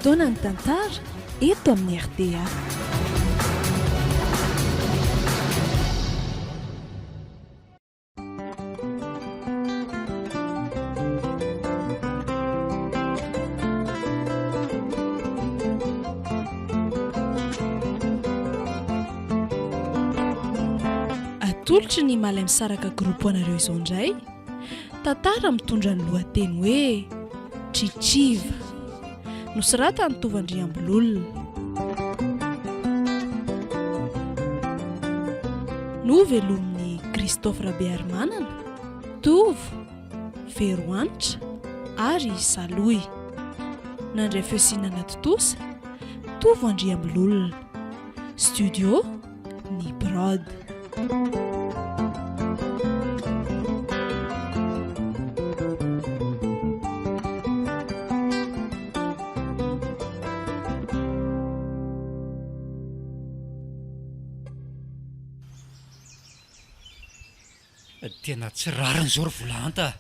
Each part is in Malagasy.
Fotoanan'ny tantara eto amin'ny rta. Atolotry ny Malaimisaraka Group ho anareo izao indray, tantara mitondra ny lohateny hoe Tritriva. Nosoratan'i Tovo Andriambololona. Novelomin'i Christophe Rabearimanana, Tovo, Verohanitra ary Salohy. Nandray feo sy nanatontosa, Tovo Andriambololona. Studio, Ny Prod. Tena tsy rariny izao ry Volahanta a!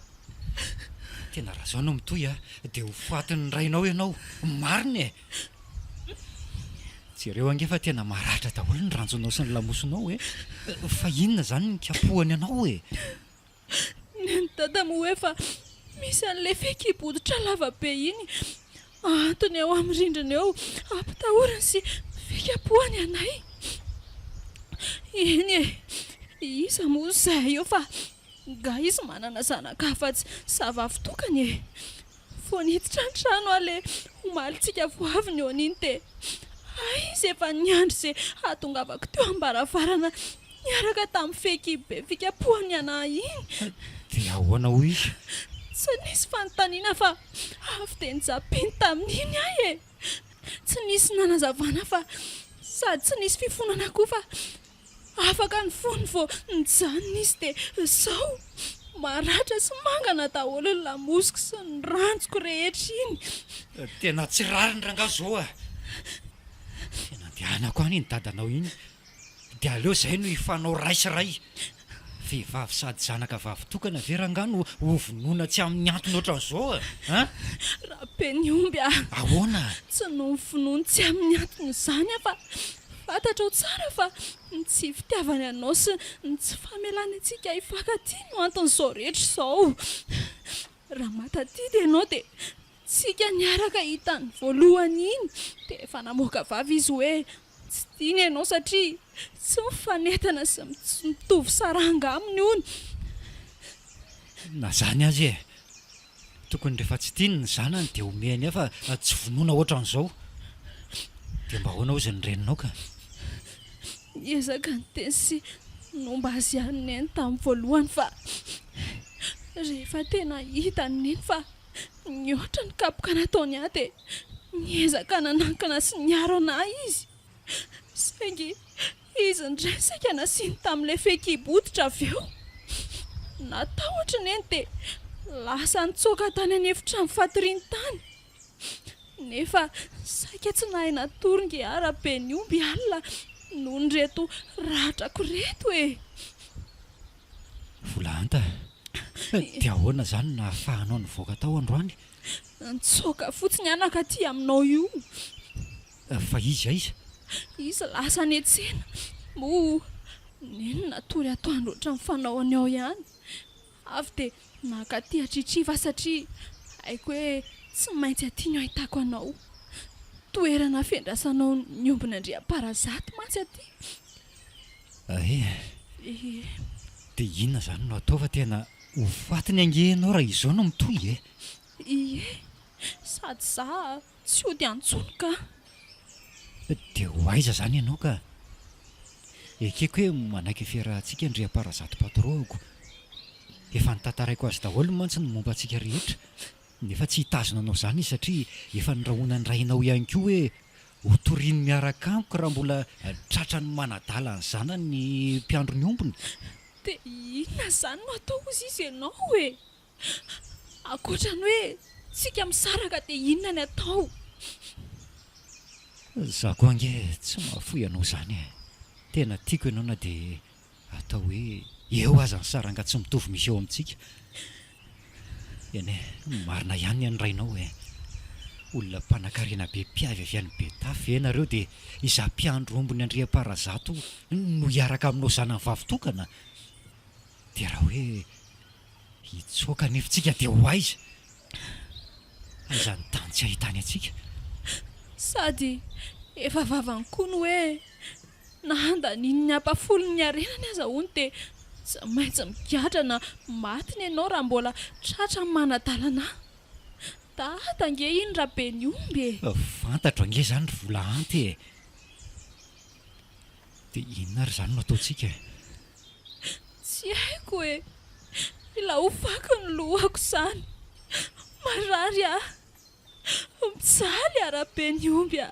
Tena raha izao no mitohy a, dia ho fatin'ny rainao ianao, marina e! Jereo ange fa tena maratra daholo ny ranjonao sy ny lamosinao e! Fa inona izany ny nikapohany anao e? Nen'i Dada moa hoe fa misy an'ilay fehikibo hoditra lava be iny ahantony eo amin'ny rindrina eo ampitahorany sy fikapohany anay. Eny e! Iza moa izay eo fa nga izy manana zanaka afa-tsy za vavy tokana e! Vao niditra ny trano aho le omaly tsika vao avy nihaona iny dia hay izy efa niandry ze hahatongavako teo am-baravarana niaraka tamin'ny fehikibo be fikapohany anah iny. Dia ahoana hoy izy? Tsy nisy fanontaniana fa avy dia nijapiny tamin'iny aho e! Tsy nisy nanazavana fa sady tsy nisy fifonana koa fa Afaka ny fony vao nijanona izy dia zao maratra sy mangana daholo ny lamosiko sy ny ranjoko rehetra iny. Tena tsy rariny rangaha zao a! Tena andehanako any iny dadanao iny dia aleo zay no hifanao ray sy ray. Vehivavy sady zanaka vavy tokana ve rangaha no ho vonoina tsy amin'ny antony ohatran'izao a! An? Rabeniomby a! Ahoana? Tsy noho ny finoany tsy amin'ny antony izany aho fa fantatrao tsara fa ny tsy fitiavany anao sy ny tsy famelany antsika hifankatia no anton'izao rehetra izao. Raha mahatadidy ianao dia tsika niaraka hitany voalohany iny dia efa namoaka vava izy hoe Tsy tiany ianao satria tsy mifanentana sy tsy mitovy saranga aminy hono. Na zany aza e! Tokony rehefa tsy tiany ny zanany dia omeny ahy fa tsy vonoina ohatran'izao. Dia mba ahoana hozy ny reninao ka? Niezaka niteny sy nomba azy ihany Neny tamin'ny voalohany fa rehefa tena hitan'i Neny fa Nihoatra ny kapoka nataony ahy dia niezaka nanankina sy niaro an'ahy izy. Saingy izy indray saika nasiany tamin'ilay fehikibo hoditra avy eo. Natahotra i Neny dia lasa nitsoaka tany an'efitrano fatoriany tany. Nefa saika tsy nahay natory nge aho Rabeniomby alina noho ireto ratrako ireto e! Volahanta, Dia ahoana izany no nahafahanao nivoaka tao androany? Nitsoaka fotsiny aho nankaty aminao io. Fa izy aiza? Izy lasa any an-tsena. Moa Neny natory atoandro ohatran'ny fanaony ao ihany. Avy dia nankaty hatritriva aho satria haiko hoe tsy maintsy aty no ahitako anao. Toerana fiandrasanao ny ombin'Andriamparazato mantsy aty. Ee. Dia inona izany no atao fa tena ho fatiny ange ianao raha izao no mitohy e! Ie, sady za tsy hody any intsony ka. Dia ho aiza izany ianao ka? Ekeko hoe manaiky ny fiarahantsika Andriamparazato patron-ko. Efa notantaraiko azy daholo mantsy ny momba antsika rehetra, nefa tsy hitazona anao izany izy satria efa norahonan'ny rainao ihany koa hoe Ho toriany miaraka amiko raha mbola tratran'ny manadala ny zanany ny mpiandry ny ombiny. Dia inona izany no atao hozy izy ianao e? Ankoatra ny hoe tsika misaraka dia inona ny atao? Za koa ange tsy mahafoy anao izany e! Tena tiako ianao na dia Atao hoe eo aza ny saranga tsy mitovy misy eo amintsika. Eny e, marina ihany ny an'ny rainao e. Olona mpanankarena be mpiavy avy any Betafo ve ianareo dia izaho mpiandry ombin'i Andriamparazato no hiaraka aminao zanany vavy tokana? Dia raha hoe hitsoaka anefa tsika dia ho aiza? Aiza ny tany tsy ahitany antsika? Sady efa vavany koa ny hoe na handaniany ny ampafolon'ny harenany aza hono dia tsy maintsy migadra na maty ny anao raha mbola tratra ny manadalana ahy. Dada ange iny Rabeniomby e! Fantatro ange izany ry Volahanty e! Dia inona ary izany no ataontsika e? Tsy haiko e! Mila ho vaky ny lohako izany! Marary aho! Mijaly aho Rabeniomby a!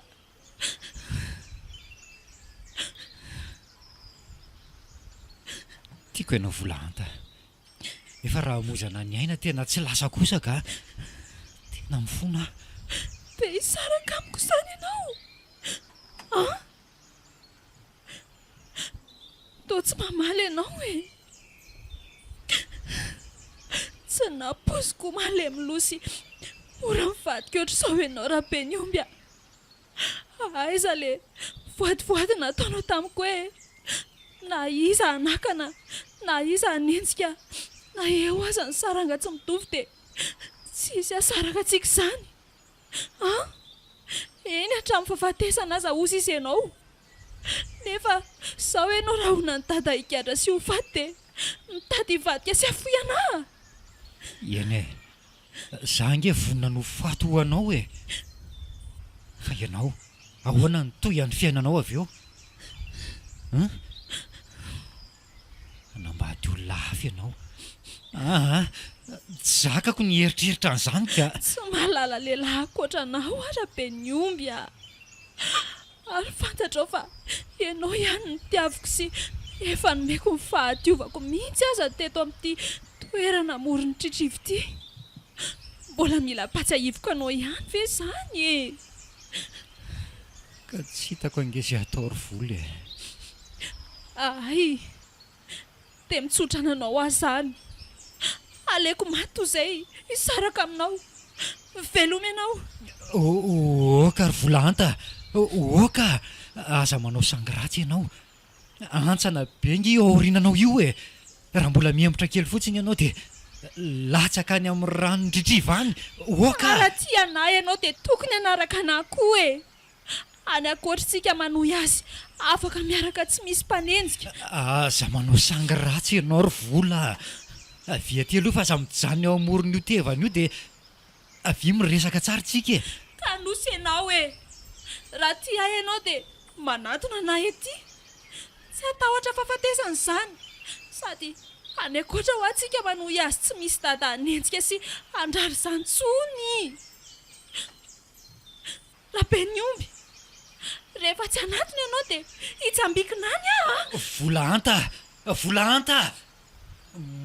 Tiako ianao Volahanta. Nefa raha hamoizana ny aina tena tsy lasa kosa ka! Tena mifona aho. Te hisaraka amiko izany ianao an? Toa tsy mamaly ianao e! Tsy nampoiziko ho malemy loha sy mora mivadika ohatr'izao ianao Rabeniomby a! Aiza le voadivoady nataonao tamiko hoe na iza hanakana na iza hanenjika na eo aza ny saranga tsy mitovy dia tsy hisy hahasaraka antsika izany an! Eny hatramin'ny fahafatesana aza hozy izy ianao nefa izao ianao rahonan'i dada higadra sy ho faty dia mitady hivadika sy hafoy anah! Eny e! Za ange vonona ny ho faty ho anao e! Fa ianao, ahoana ny tohian'ny fiainanao avy eo? Hein? Hanambady olona hafa ianao. Aa, tsy zakako ny hieritreritra an'izany ka! Tsy mahalala lehilahy ankoatra anao aho Rabeniomby a! Ary fantatrao fa ianao ihany no tiaviko sy efa nomeko ny fahadiovako mihitsy aza teto amin'ity toerana amoron'i Tritriva ity. Mbola mila ampatsiahiviko anao ihany ve izany e? Ka tsy hitako ange izay hatao ry Vola e! Hay! Dia mitsotra nanao ahy izany. Aleoko maty toy izay hisaraka aminao. Veloma ianao. Oka ry Volahanta a! Oka! Aza manao sangy ratsy ianao. Hantsana be ange io aoriananao io e! Raha mbola mihemotra kely fotsiny ianao dia latsaka any amin'ny ranondritriva any. Oka! Raha tia anà ianao dia tokony hanaraka anà koa e! Any ankoatr'tsika manohy azy afaka miaraka tsy misy mpanenjika. Aza manao sangy ratsy ianao ry vola a! Avia aty aloha fa aza mijanona eo amoron'io tevana io dia avia miresaka tsara tsika e! Kanosa ianao e! Raha tia ahy ianao dia manatona anah ety. Tsy hatahotra fahafatesana izany. Sady any ankoatra hoa tsika manohy azy tsy misy dada hanenjika sy handrara izany intsony. Raben'ny omby, rehefa tsy hanatona ianao dia hitsambikina any aho a! Volahanta a! Volahanta a!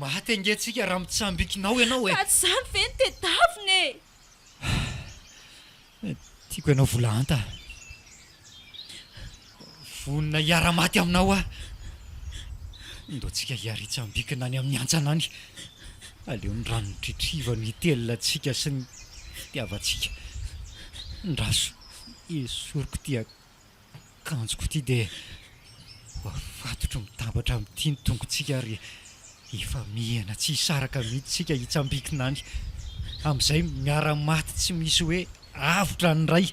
Maty ange tsika raha mitsambikina ao ianao e! Ka tsy izany ve no tedavina e! Tiako ianao Volahanta a! Vonona hiara-maty aminao aho. Ndao tsika hiara-hitsambikina any amin'ny hantsana any. Aleo ny ranon'i Tritriva no hitelina antsika sy ny fitiavantsika. Ndraso esoriko ity akanjoko ity dia ho afatotro mitambatra amin'ity ny tongotsika ary hifamihana tsy hisaraka mihitsy isika hitsambikina any. Amin'izay miara-maty tsy misy hoe avotra ny iray.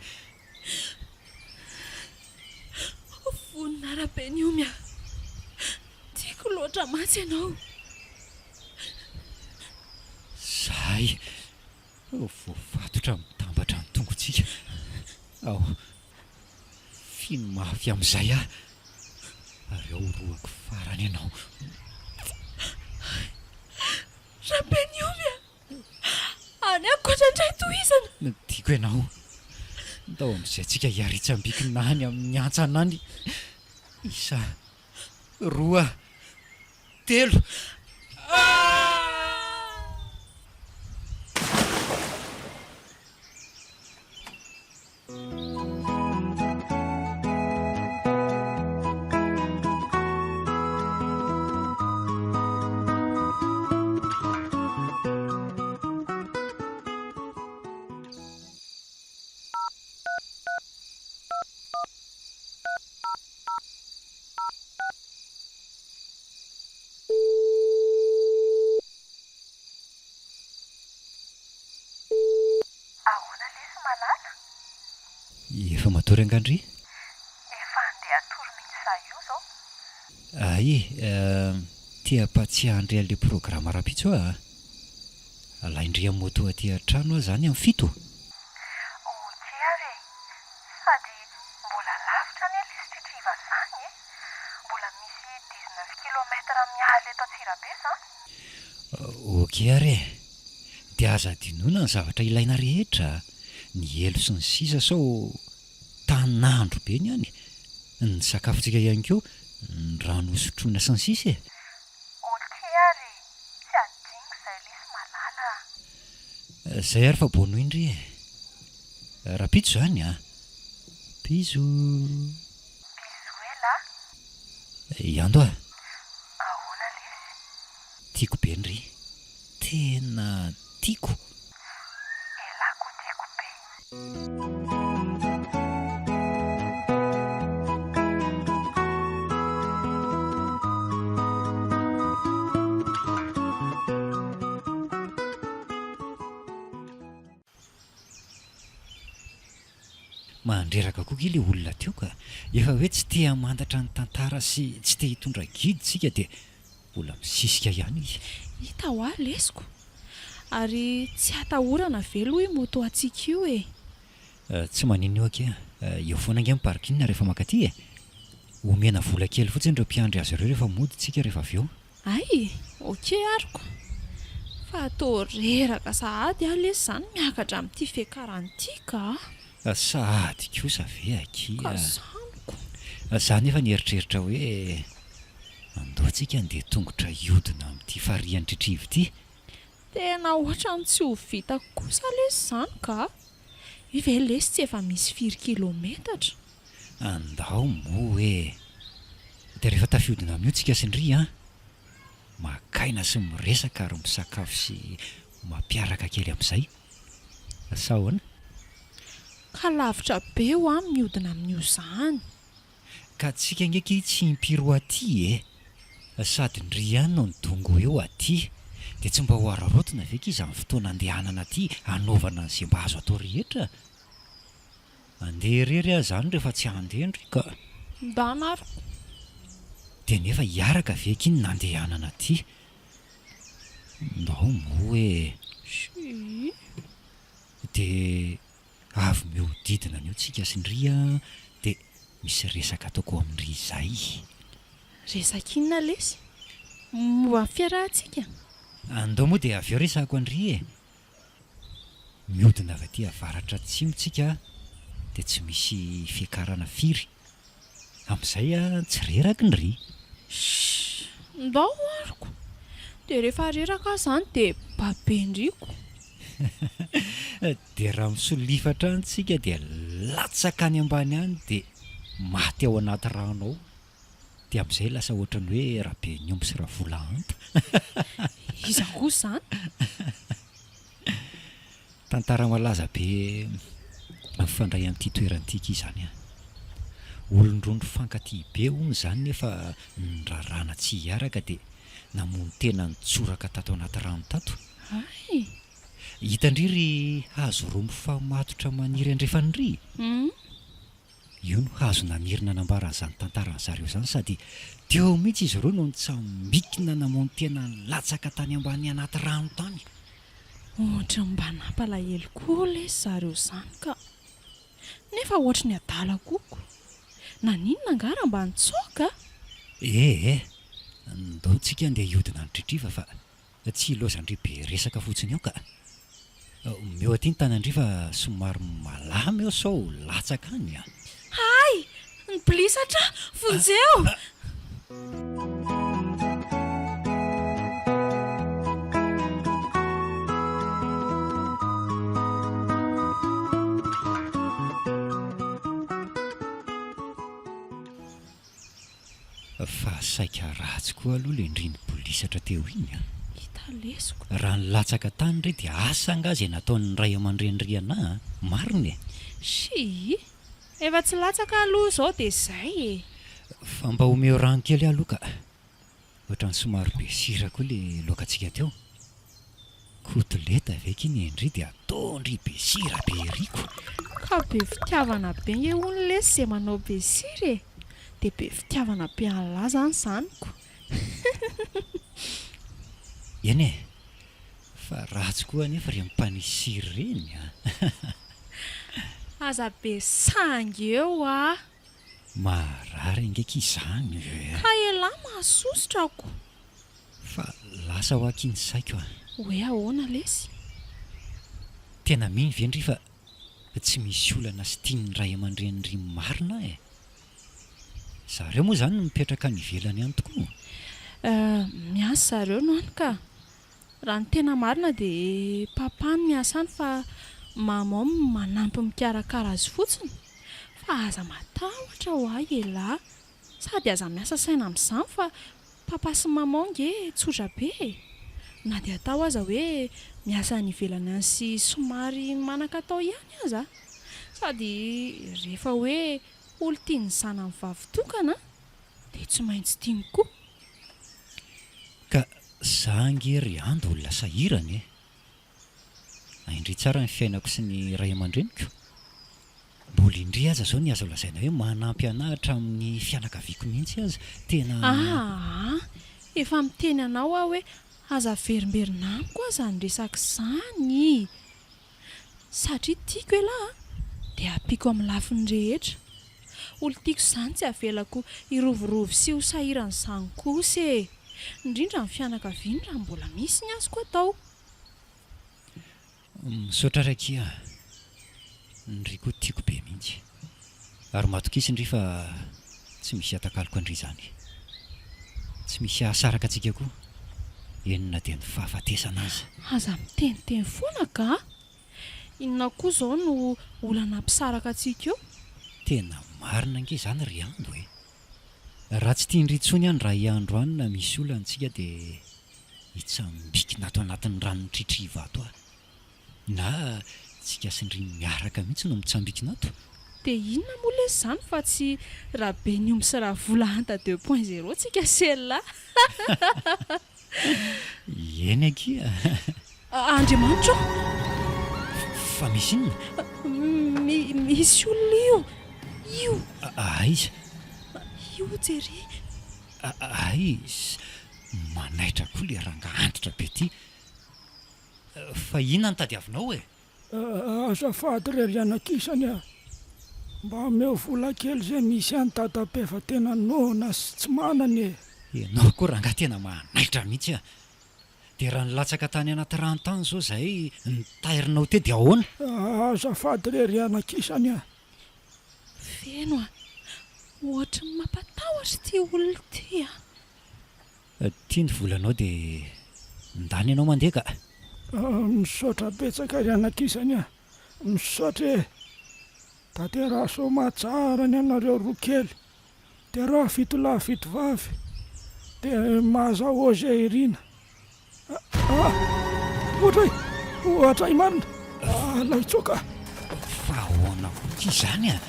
Vonona Rabeniomy a! Tiako loatra mantsy ianao. Zahay voafatotra mitambatra ny tongotsika. Ao, fino mafy amin'izay aho ary ao orohako farany ianao. Rabeniomy a! Any ankoatra indray tohizana. Tiako ianao. Ndao amin'izay tsika hiaritsambikina any amin'ny hantsana any. Isa, roa, telo. Matory angaha ndry? Efa handeha hatory mihitsy za io zao. Ay eh, te hampatsiahy andry an'le programa rahampitso aho a! Alain-dry amin'ny moto aty an-trano aho zany amin'ny fito? Ok ary e! Sady mbola lavitra anie lesy Tritriva zany e! Mbola misy 19 kilomètre miala eto Antsirabe zany. Ok ary e! Dia aza adinoina ny zavatra ilaina rehetra, ny elo sy ny sisa sao tanin'andro be ny any, ny sakafontsika ihany koa, ny rano hosotroina sy ny sisa e! Ok ary e! Tsy adinoko izay lesy malala a! Zay ary fa bonne nuit ndry e! Rahampitso izany an! Bisous! Bisous elah! Iando a! Ahoana lesy? Tiako be ndry. Tena tiako. Elah koa tiako be. Mandreraka koa k'ilay olona teo ka. Efa hoe tsy te hamantatra ny tantara sy tsy te hitondra guide tsika dia mbola misisika ihany izy. Hita hoa lesiko. Ary tsy atahorana ve aloha io moto antsika io e? Tsy maninona io akia. Eo foana ange ny parking rehefa mankaty e. Omena vola kely fotsiny ireo mpiandry azy ireo rehefa mody tsika rehefa avy eo. Hay! Ok ariko. Fa toa reraka sahady aho lesy izany miakatra amin'ity fiakarana ity ka. Sahady kosa ve akia? Ka zaniko. Za nefa nieritreritra hoe andao tsika andeha tongotra hiodina amin'ity farihy Tritriva ity. Tena ohatran'ny tsy ho vitako kosa lesy izany ka. Io ve lesy tsy efa misy firy kilometatra? Andao moa e! Dia rehefa tafihodina amin'io tsika sy ndry an! Maka aina sy miresaka ary misakafo sy mampiaraka kely amin'izay. Sa ahoana? Ka lavitra be hoa mihodina amin'io zany. Ka tsika ange akia tsy impiry ho aty e! Sady ndry ihany no nidongy ho eo aty. Dia tsy mba ho araraotina ve akia izany fotoana andehanana aty hanaovana an'izay mba azo atao rehetra? Andeha irery aho izany rehefa tsy handeha ndry ka. Ndana ary. Dia nefa hiaraka ve akia ny nandehanana aty? Ndao moa e! Shii. Dia avy mihodidina an'io tsika sy ndry a, dia misy resaka ataoko amin-dry izay. Resaka inona lesy? Momba ny fiarahantsika? Andao moa dia avy eo resahako an-dry e! Mihodina avy aty avaratra atsimo tsika dia tsy misy fiakarana firy. Amin'izay tsy reraky ndry. Shh! Ndao aroko! Dia rehefa reraka aho izany dia baben-driko. Dia raha misolifatra any tsika dia latsaka any ambany any dia maty ao anaty rano ao. Dia amin'izay lasa ohatran'ny hoe Rabeniomby sy Ravolahanta. Iza kosa izany? Tantara malaza be mifandray amin'ity toerana ity akia izany an. Olon-droa nifankatia be hono izany nefa niraràna tsy hiaraka dia namono tena nitsoraka tato anaty rano tato. Hay! Hitan-dry ry hazo roa mifamatotra maniry andrefan'ry? Io no hazo naniry nanambara an'izany tantaran'ny zareo izany sady teo mihitsy izy ireo no nitsambikina namono tena nilatsaka tany ambany anaty rano tany. Ohatry ny mba nampalahelo koa lesy zareo izany ka. Nefa ohatry ny adala koa ko. Naninona angaha raha mba nitsoaka? Eh eh! Ndao tsika andeha hiodina any Tritriva fa Tsy ilaozan-dry be resaka fotsiny eo ka. Omeo aty ny tanan-dry fa somary malama eo sao latsaka any a! Hay! Nibilisatra aho! Vonjeo! Fa saika ratsy koa aloha le ndry nibolisatra teo iny an! Hita lesiko. Raha nilatsaka tany re dia asa angaha izay nataon'ny ray aman-dreny ry anà an! Marina e! Shii! Efa tsy latsaka aloha izao dia izay e! Fa mba omeo rano kely aho aloha ka! Ohatran'ny somary be sira koa le laokantsika teo. Kotoleta ve ky ny ndry dia ataondry be sira be ery ko. Ka be fitiavana be nge hono lesy ze manao be sira e! De be fitiavana be an'lah zany zany ko. Eny e! Fa ratsy koa anefa ireny mpanisy sira ireny a! Aza be sangy eo a! Marary ange ki izany e! Ka elah mahasosotra ko! Fa lasa ho aky ny saiko a! Hoe ahoana lesy? Tena mino ve ndry fa tsy misy olana sy tian'ny ray aman-drenin-dry marina e? Zareo moa izany mipetraka any ivelany any tokoa? Euh, miasa zareo no any ka. Raha ny tena marina dia papa no miasa any fa maman manampy mikarakara azy fotsiny. Fa aza matahotra ho'a elah. Sady aza miasa saina amin'izany fa papa sy maman nge tsotra be e! Na dia atao aza hoe miasa any ivelany any sy somary manan-katao ihany aza. Sady rehefa hoe olon-tian'ny zanany vavy tokana dia tsy maintsy tiany koa. Ka za ange ry Ando olona sahirana e! Aindry tsara ny fiainako sy ny ray aman-dreniko. Mbola indry aza izao ny azo lazaina hoe manampy anah hatramin'ny fianakaviako mihitsy aza. Tena. Aa! Efa miteny anao aho hoe aza averimberina amiko aza ny resaka izany! Satria tiako elah a! Dia ampiako amin'ny lafiny rehetra. Olon-tiako izany tsy avelako hirovirovy sy ho sahiran'izany kosa e! Indrindra ny fianakaviany raha mbola misy ny azoko atao. Misaotra ary akia a! Ndry koa tiako be mihitsy. Ary matokisa ndry fa tsy misy hatakaloko an-dry izany. Tsy misy hahasaraka antsika koa, eny na dia ny fahafatesana aza. Aza miteniteny foana ka! Inona koa izao no olana hampisaraka antsika eo? Tena marina ange izany ry Ando e! Raha tsy tian-dry intsony aho ny raha hiandro any na misy olana tsika dia hitsambikina ato anatin'ny ranon'i Tritriva ato aho. Na tsika sy ndry miaraka mihitsy no mitsambikina ato. Dia inona moa lesy izany fa tsy Rabeniomby sy Ravola Hanta deux point zéro tsika sela. Eny akia. Andriamanitra ô! Fa misy inona? Mi, misy olona io! Io! Aiza? Io jery! Aiza? Manaitra koa le rangaha antitra be ty. Fa inona no tadiavinao e? Azafady re ry anakisany a! Mba omeo vola kely ze misy any dadabe fa tena noana sy tsy manana e! Ianao koa rangaha tena manaitra mihitsy a! Dia raha nilatsaka tany anaty rano tany izao izahay notairinao teo dia ahoana? Azafady re ry anakisany a! Feno a! Ohatry ny mampatahotra ity olona ity a! Ity ny volanao dia ndany ianao mandeha ka! Misaotra betsaka ry anakisany a! Misaotra e! Tanteraho soamatsara ny anareo roa kely. Teraho fitolahy fitovavy dia mahazahoa izay irina. Ah! Ohatray! Ohatray marina! Lahitsoka! Fa ahoana koa ity izany a?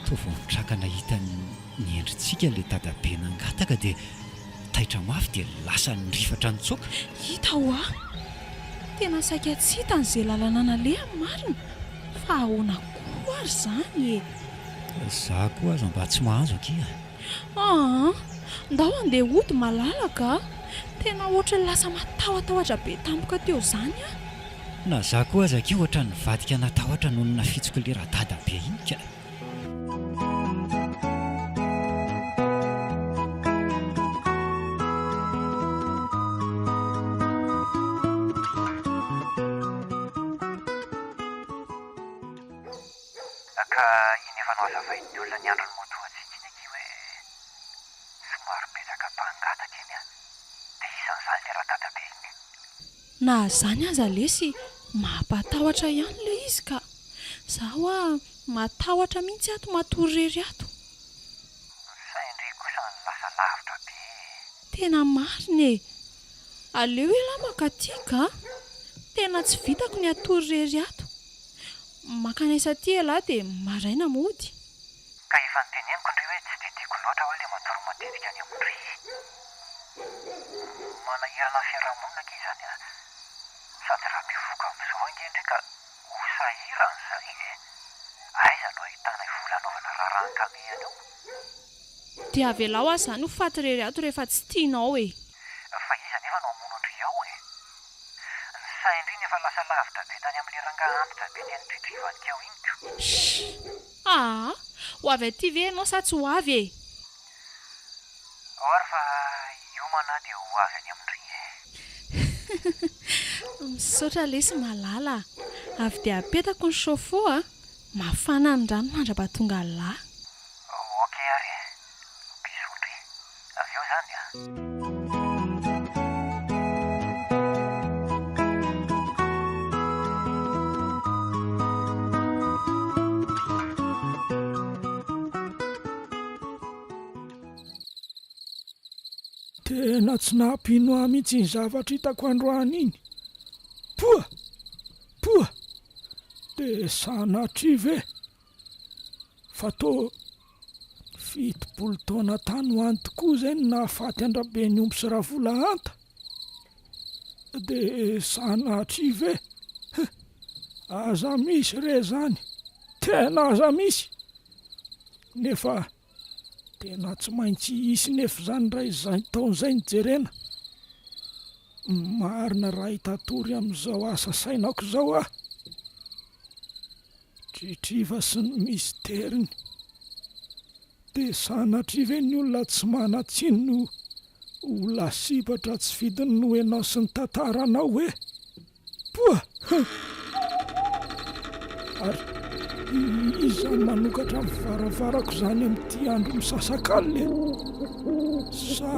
Toa vao nitraka nahita ny endritsika ilay dadabe nangataka dia taitra mafy dia lasa nirifatra nitsoaka. Hita hoa! Tena saika tsy hitany izay lalana nalehany marina fa ahoana koa ary izany e? Za koa aza mba tsy mahazo akia. Aa! Ndao andeha hody malalaka a! Tena ohatran'ny lasa matahatahotra be tampoka teo izany aho. Na za koa aza akia ohatran'ny nivadika natahotra nony nafitsoko le radadabe iny ka. Ka iny efa nohazavain'ny olona ny andron'ny moto antsika iny akia hoe somary betsaka mpangataka eny an! Dia isan'izany ilay radadabe iny. Na zany aza lesy mampatahotra ihany le izy ka! Za hoa matahotra mihitsy ato matory irery ato. Ny sain-dry kosa no lasa lavitra be e! Tena marina e! Aleo elah mankaty ka! Tena tsy vitako ny hatory irery ato. Mankanesa aty elah dia maraina mody. Ka efa noteneniko ndry hoe tsy dia tiako loatra hoe le matory matetika any amin-dry. Manahirana ny fiarahamonina akia izany a! Sady raha bevohoka amin'izao ange ndry ka ho sahirana izay e! Aiza no ahitanay vola hanaovana raharahan-kamehana eo? Dia avelao aho izany ho faty irery ato rehefa tsy tianao e! Fa iza anefa no hamono an-dry ao e? Ny sain-dry iny efa lasa lavitra be tany amin'ilay rangahy antitra be teny Tritrivadika ao iny ko! Shh! Aa! Ho avy aty ve ianao sa tsy ho avy e? Ao ary fa hiomana aho dia ho avy any amin-dry e! Misaotra lesy Malala a! Avy dia apetako ny chauffe-eau a! Mafana ny rano mandra-pahatonga lahy. Ok ary e! Bisous ndry! Avy eo zany a! Tena tsy nampino ahy mihitsy iny zavatra hitako androany iny. Poa! Poa! Dia sanatria ve fa toa 70 taona tany ho any tokoa izay no nahafaty an-dRabeniomby sy Ravolahanta? Dia sanatria ve? He! Aza misy re izany! Tena aza misy! Nefa tena tsy maintsy hisy nefa izany raha izay taona izay no jerena. Marina raha hitatory amin'izao asa sainako izao aho. Tritriva sy ny misteriny. Dia sanatria ve ny olona tsy manan-tsiny no ho lasibatra tsy fidiny noho ianao sy ny tantaranao e? Poa! Ary iza no manokatra ny varavarako izany amin'ity andro misasakalina e? Sa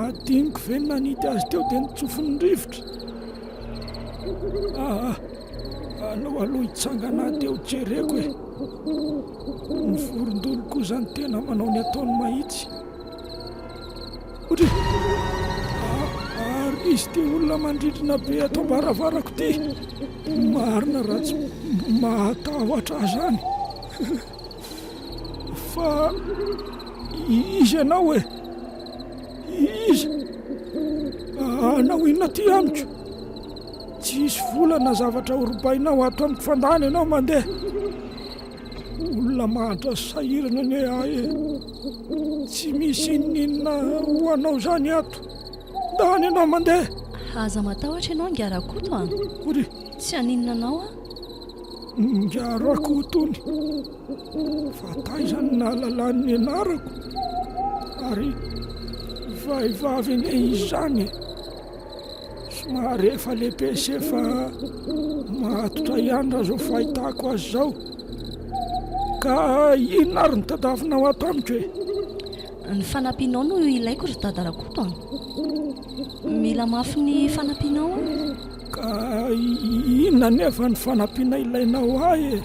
adinoko ve ny nanidy azy teo dia notsofin'ny rivotra? Aa, aleo aloha hitsangana aho dia ho jereko e! Ny vorondolo koa izany tena manao ny ataony mahitsy. Otry! Ary izy ity olona mandridrina be ato am-baravarako ity. Marina raha tsy mahatahotra ahy izany. Fa iza ianao e? Iza? Hanao inona aty amiko? Tsy hisy vola na zavatra horobainao ato amiko fa ndany ianao mandeha. Olona mahantra sy sahirana anie ahy e! Tsy misy inon'inona ho anao izany ato. Ndany ianao mandeha! Aza matahotra ianao Ingahy Rakoto a! Ory! Tsy haninona anao aho. Ingahy Rakoto ony! Fa taiza no nahalalany ny anarako? Ary vehivavy anie izy izany e! Somary efa lehibe sy efa matotra ihany raha izao fahitako azy izao. Ka inona ary no tadiavinao ato amiko e? Ny fanampianao no ilaiko ry Dada Rakoto a! Mila mafy ny fanampianao aho. Ka inona anefa ny fanampiana ilainao ahy e?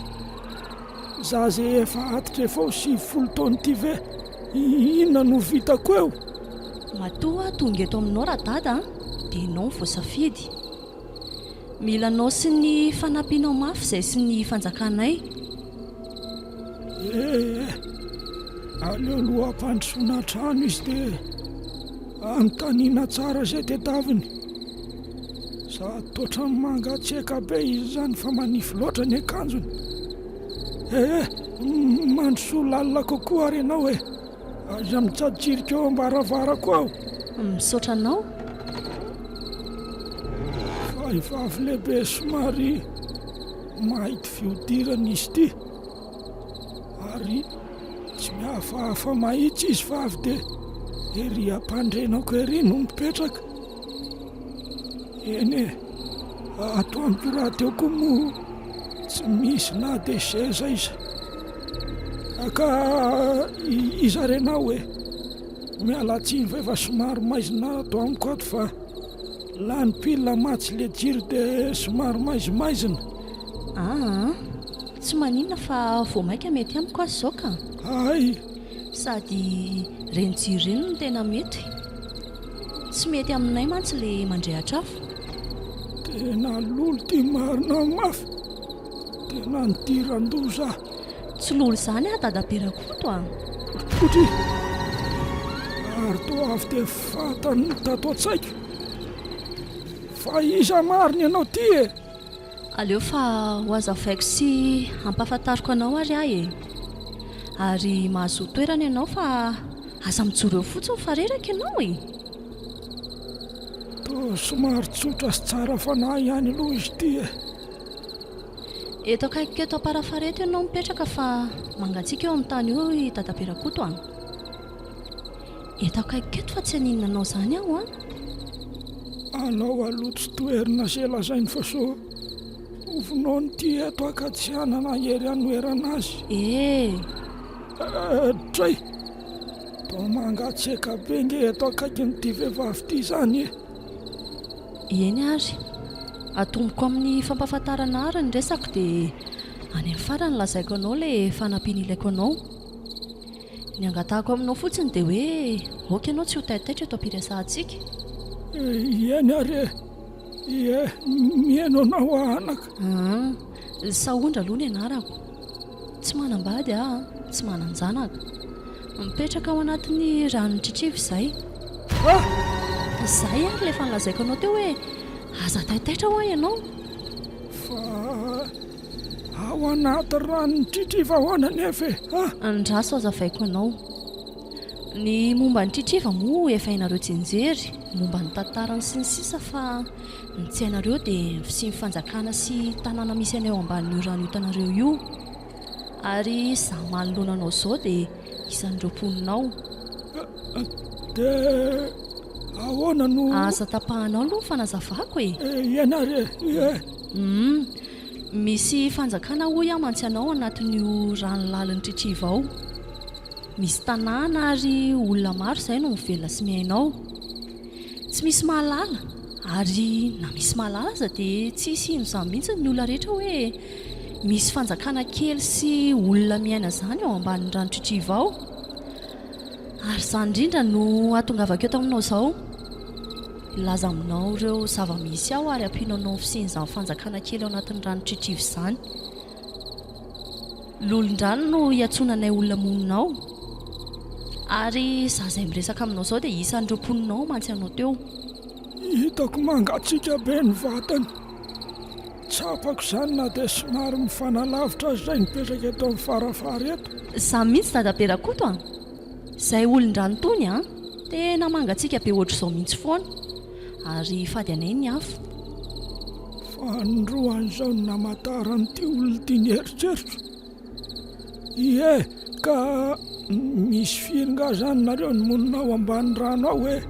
Za izay efa antitra efa ho 90 taona ity ve inona no vitako eo? Matoa aho tonga eto aminao Radada a, dia ianao no voasafidy. Mila anao sy ny fanampianao mafy izay sy ny fanjakanay. Eh, aleo aloha ampandrosoana trano izy dia anontaniana tsara izay tedaviny. Sady ohatran'ny mangatsiaka be izy izany fa manify loatra ny akanjony. Eh, mandrosoa lalina kokoa ary ianao e. Aza mitsajirika eo am-baravarako ao. Misaotra anao. Vehivavy lehibe somary mainty fihodirana izy ity. Ary tsy mihafahafa mahitsy izy fa avy dia ery am-pandrenako ery no mipetraka. Eny e, ato amiko rahateo koa moa tsy misy na dia seza iza. Ka iza re enao e? Miala tsiny fa efa somary maizina ato amiko ato fa lany pile mantsy le jiro dia somary maizimaizina. Aa, tsy maninona fa vao mainka mety amiko aza izao ka. Hay! Sady ireny jiro ireny no tena mety. Tsy mety aminay mantsy le mandrehatra afo. Tena lolo ty marina mafy. Tena nidiran-doza. Tsy lolo izany aho dadabe Rakoto a. Potry! Ary toa avy dia fantany ny tato an-tsaiko. Fa iza marina ianao ty e? Aleo fa ho hazavaiko sy hampahafantariko anao ary aho e. Ary mahazoa toerana ianao fa aza mijoro eo fotsiny fa reraka ianao e. Toa somary tsotra sy tsara fanahy ihany aloha izy ity e. Eto akaikiko eto Amparafara eto ianao mipetraka fa mangatsiaka eo amin'ny tany io i Dadabe Rakoto an. Eto akaikiko eto fa tsy haninona anao izany aho an. Alao aloha tsy toherina izay lazainy fa sao ho vonoiny ity eto aho ka tsy hanana hery hanoherana azy. Eh! Dray! Toa mangatsiaka be nge eto akaikin'ity vehivavy ity izany e! Eny ary. Atomboko amin'ny fampahafantarana ary ny resako dia any amin'ny farany lazaiko anao ilay fanampiana ilaiko anao. Ny angatahako aminao fotsiny dia hoe aoka ianao tsy ho taitaitra eto am-piresahantsika. Eny ary e! Ie, mihaino anao aho anaka. Aa, Sahondra aloha ny anarako. Tsy manambady aho, tsy manan-janaka. Mipetraka ao anatin'ny ranon'i Tritriva izahay. Ah! Izay ary ilay efa nolazaiko anao teo hoe aza taitaitra hoa ianao. Fa ao anaty ranon'i Tritriva ahoana anefa e? Ah! Andraso hazavaiko anao. Ny momba an'i Tritriva moa efa hainareo tsianjery, momba ny tantarany sy ny sisa fa ny tsy hainareo dia ny fisian'ny fanjakana sy tanàna misy anay ao ambanin'io rano hitanareo io. Ary izaho manoloana anao izao dia isan'ireo mponina ao. Dia ahoana no. Aza tapahanao aloha ny fanazavako e! Eny ary e! Ie! Humm. Misy fanjakana hoy aho mantsy anao anatin'io rano lalin'i Tritriva ao. Misy tanàna ary olona maro izay no mivelona sy miaina ao. Tsy misy mahalala ary na misy mahalala aza dia tsy hisy hino izany mihitsy ny olona rehetra hoe misy fanjakana kely sy olona miaina izany ao ambanin'ny rano Tritriva ao. Ary izany indrindra no hahatongavako eto aminao izao. Hilaza aminao ireo zava-misy ao ary hampino anao ny fisian'izany fanjakana kely ao anatin'ny rano Tritriva izany. Lolon-drano no iantsoana anay olona monina ao. Ary izaho izay miresaka aminao izao dia isan'ireo mponina ao mantsy anao teo. Hitako mangatsiaka be ny vatany. Tsapako izany na dia somary mifanalavitra aza izay mipetraka eto amin'ny farafara eto. Izaho mihitsy Dadabe Rakoto a! Izay olon-drano tony a! Tena mangatsiaka be ohatr'izao mihitsy foana. Ary fady anay ny afo. Fanindroany izao no namantaran'ity olona ity ny eritreritro. Ie, ka misy firy nga zany nareo no monina ao ambany rano ao e?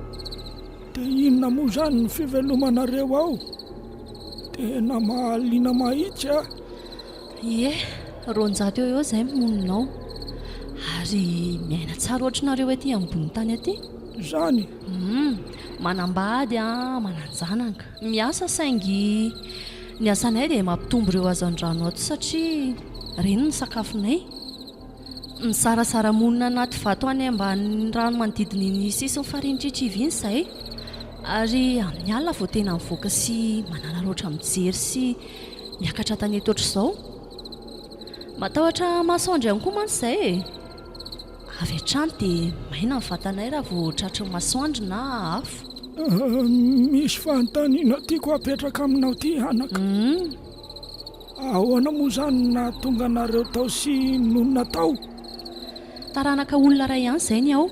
Dia inona moa zany ny fivelomanareo ao? Tena mahaliana mahitsy a! Ie, 200 eo eo izay monina ao. Ary miaina tsara ohatry nareo ety ambony tany aty. Izany? Hum, manambady an, manan-janaka. Miasa saingy ny asanay dia mampitombo ireo hazandrano ato satria ireny ny sakafonay. Mizarazara monina anaty vato any ambanin'ny rano manodidina iny sisin'ny farihin'i Tritriva iny izahay. Ary amin'ny alina vao tena mivoaka sy manararaotra mijery sy miakatra an-tanety ohatr'izao. Matahotra masoandro ihany koa mantsy izahay e! Avy hatrany dia maina ny vatanay raha vao tratry ny masoandro na afo. Misy fanontaniana tiako hapetraka aminao ity anaka. Ahoana moa izany no nahatonga anareo tao sy nonina tao? Taranaka olona iray ihany izay ny ao.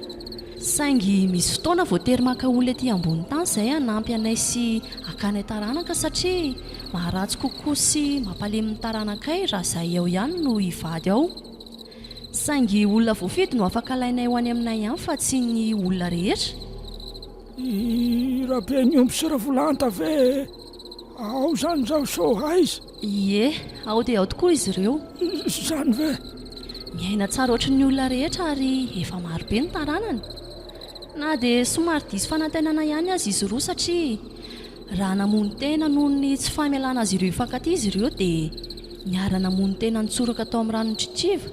Saingy misy fotoana voatery maka olona ety ambony tany izahay hanampy anay sy hakanay taranaka satria maharatsy kokoa sy mampalemy ny taranakay raha izahay ao ihany no hivady ao. Saingy olona voafidy no afaka alainay ho any aminay ihany fa tsy ny olona rehetra. I Rabeniomby sy Ravolahanta ve ao izany izao sao aiza? Ie, ao dia ao tokoa izy ireo. Izany ve? Miaina tsara ohatry ny olona rehetra ary efa maro be ny taranany. Na dia somary diso fanantenana ihany aza izy roa satria raha namono tena noho ny tsy famelana azy ireo hifankatia izy ireo dia niara-namono tena nitsoraka tao amin'ny ranon'i Tritriva.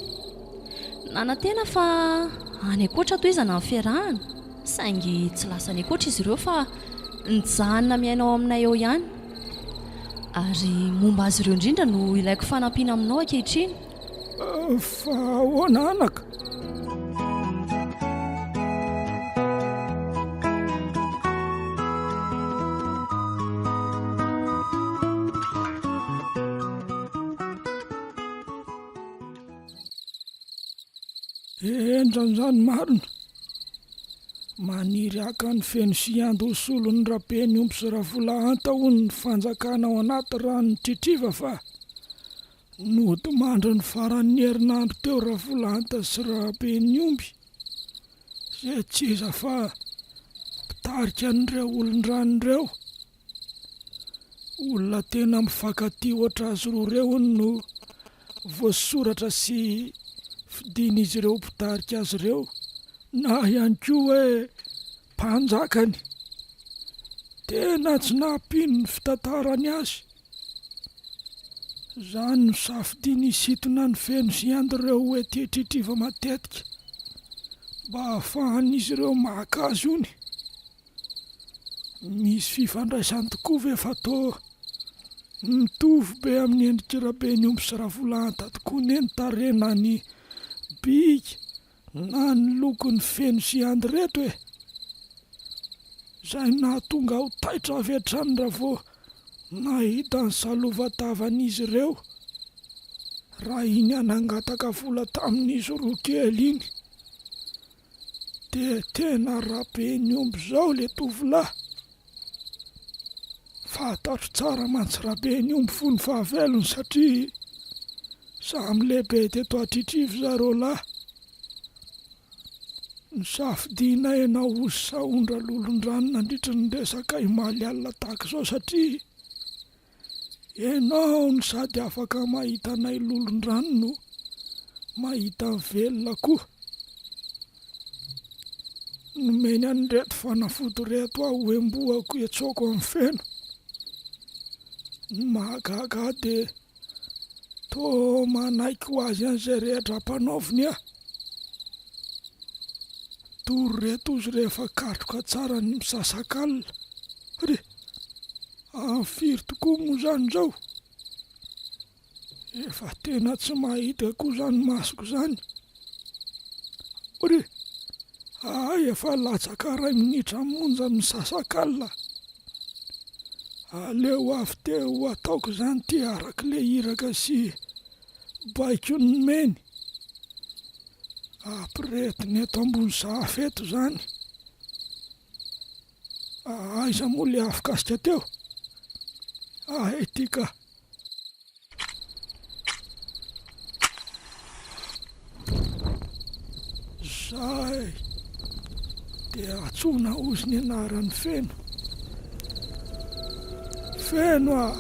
Nanantena fa any ankoatra tohizana ny fiarahana saingy tsy lasa any ankoatra izy ireo fa nijanona miaina ao aminay ao ihany. Ary momba azy ireo indrindra no ilaiko fanampiana aminao ankehitriny. Fa ahoana anaka? Henjana izany marina. Maniry haka an'i Feno sy Ando ho solon'i Rabeniomby sy Ravolahanta hono ny fanjakana ao anaty ranon'i Tritriva fa nodimandry ny faran'ny herinandro teo Ravolahanta sy Rabeniomby izay tsy iza fa mpitarika an'ireo olon-drano ireo. Olona tena mifankatia hoatr'azy roa ireo hono no voasoratra sy fidin'izy ireo ho mpitarika azy ireo, na ihany koa hoe mpanjakany. Tena tsy nampino ny fitantarany azy. Izany no safidiany hisintona ny feno sy hiandy ireo ho ety Tritriva matetika mba hahafahan'izy ireo maka azy hono. Misy fifandraisany tokoa ve fa toa mitovy be amin'ny endrik'i Rabeniomby sy Ravolahanta tokoa ne ny tarehy na ny bika na ny lokon'ny feno sy andy reto e! Izay nahatonga aho taitra avy hatrany raha vao nahita ny salova-tavan'izy ireo raha iny aho nangataka vola tamin'izy roa kely iny. Dia tena rabe ny omby zao le tovolahy. Fantatro tsara mantsy rabe ny omby fony fahavelony satria samy lehibe teto Atritrivo zareo lahy. Nisafidianay ianao hozy Sahondra lolondrano nandritry ny resakay omaly alina tahaka izao satria Ianao no sady afaka mahita anay lolondrano no mahita ny velona koa. Nomeny an'ireto fanafody ireto aho hoembohako hiantsoako an'i Feno. Ny mahagaga ahy dia toa manaiky ho azy an'izay rehetra ampanaoviny aho. Doro ireto ozy rehefa katroka tsara ny misasakalina. Ry! Amin'ny firy tokoa moa izany izao? Efa tena tsy mahita koa izany masoko izany. Ry! Hay efa latsaka iray minitra monja misasakalina. Aleo avy teo ho ataoko izany ity arak'ilay iraka sy baiko nomeny. Ampirehetina eto ambony sahafa eto izany. Aiza moa le afokasika teo? Ahay ity ka. Zay dia antsoina ozy ny anaran'i Feno. Feno ah!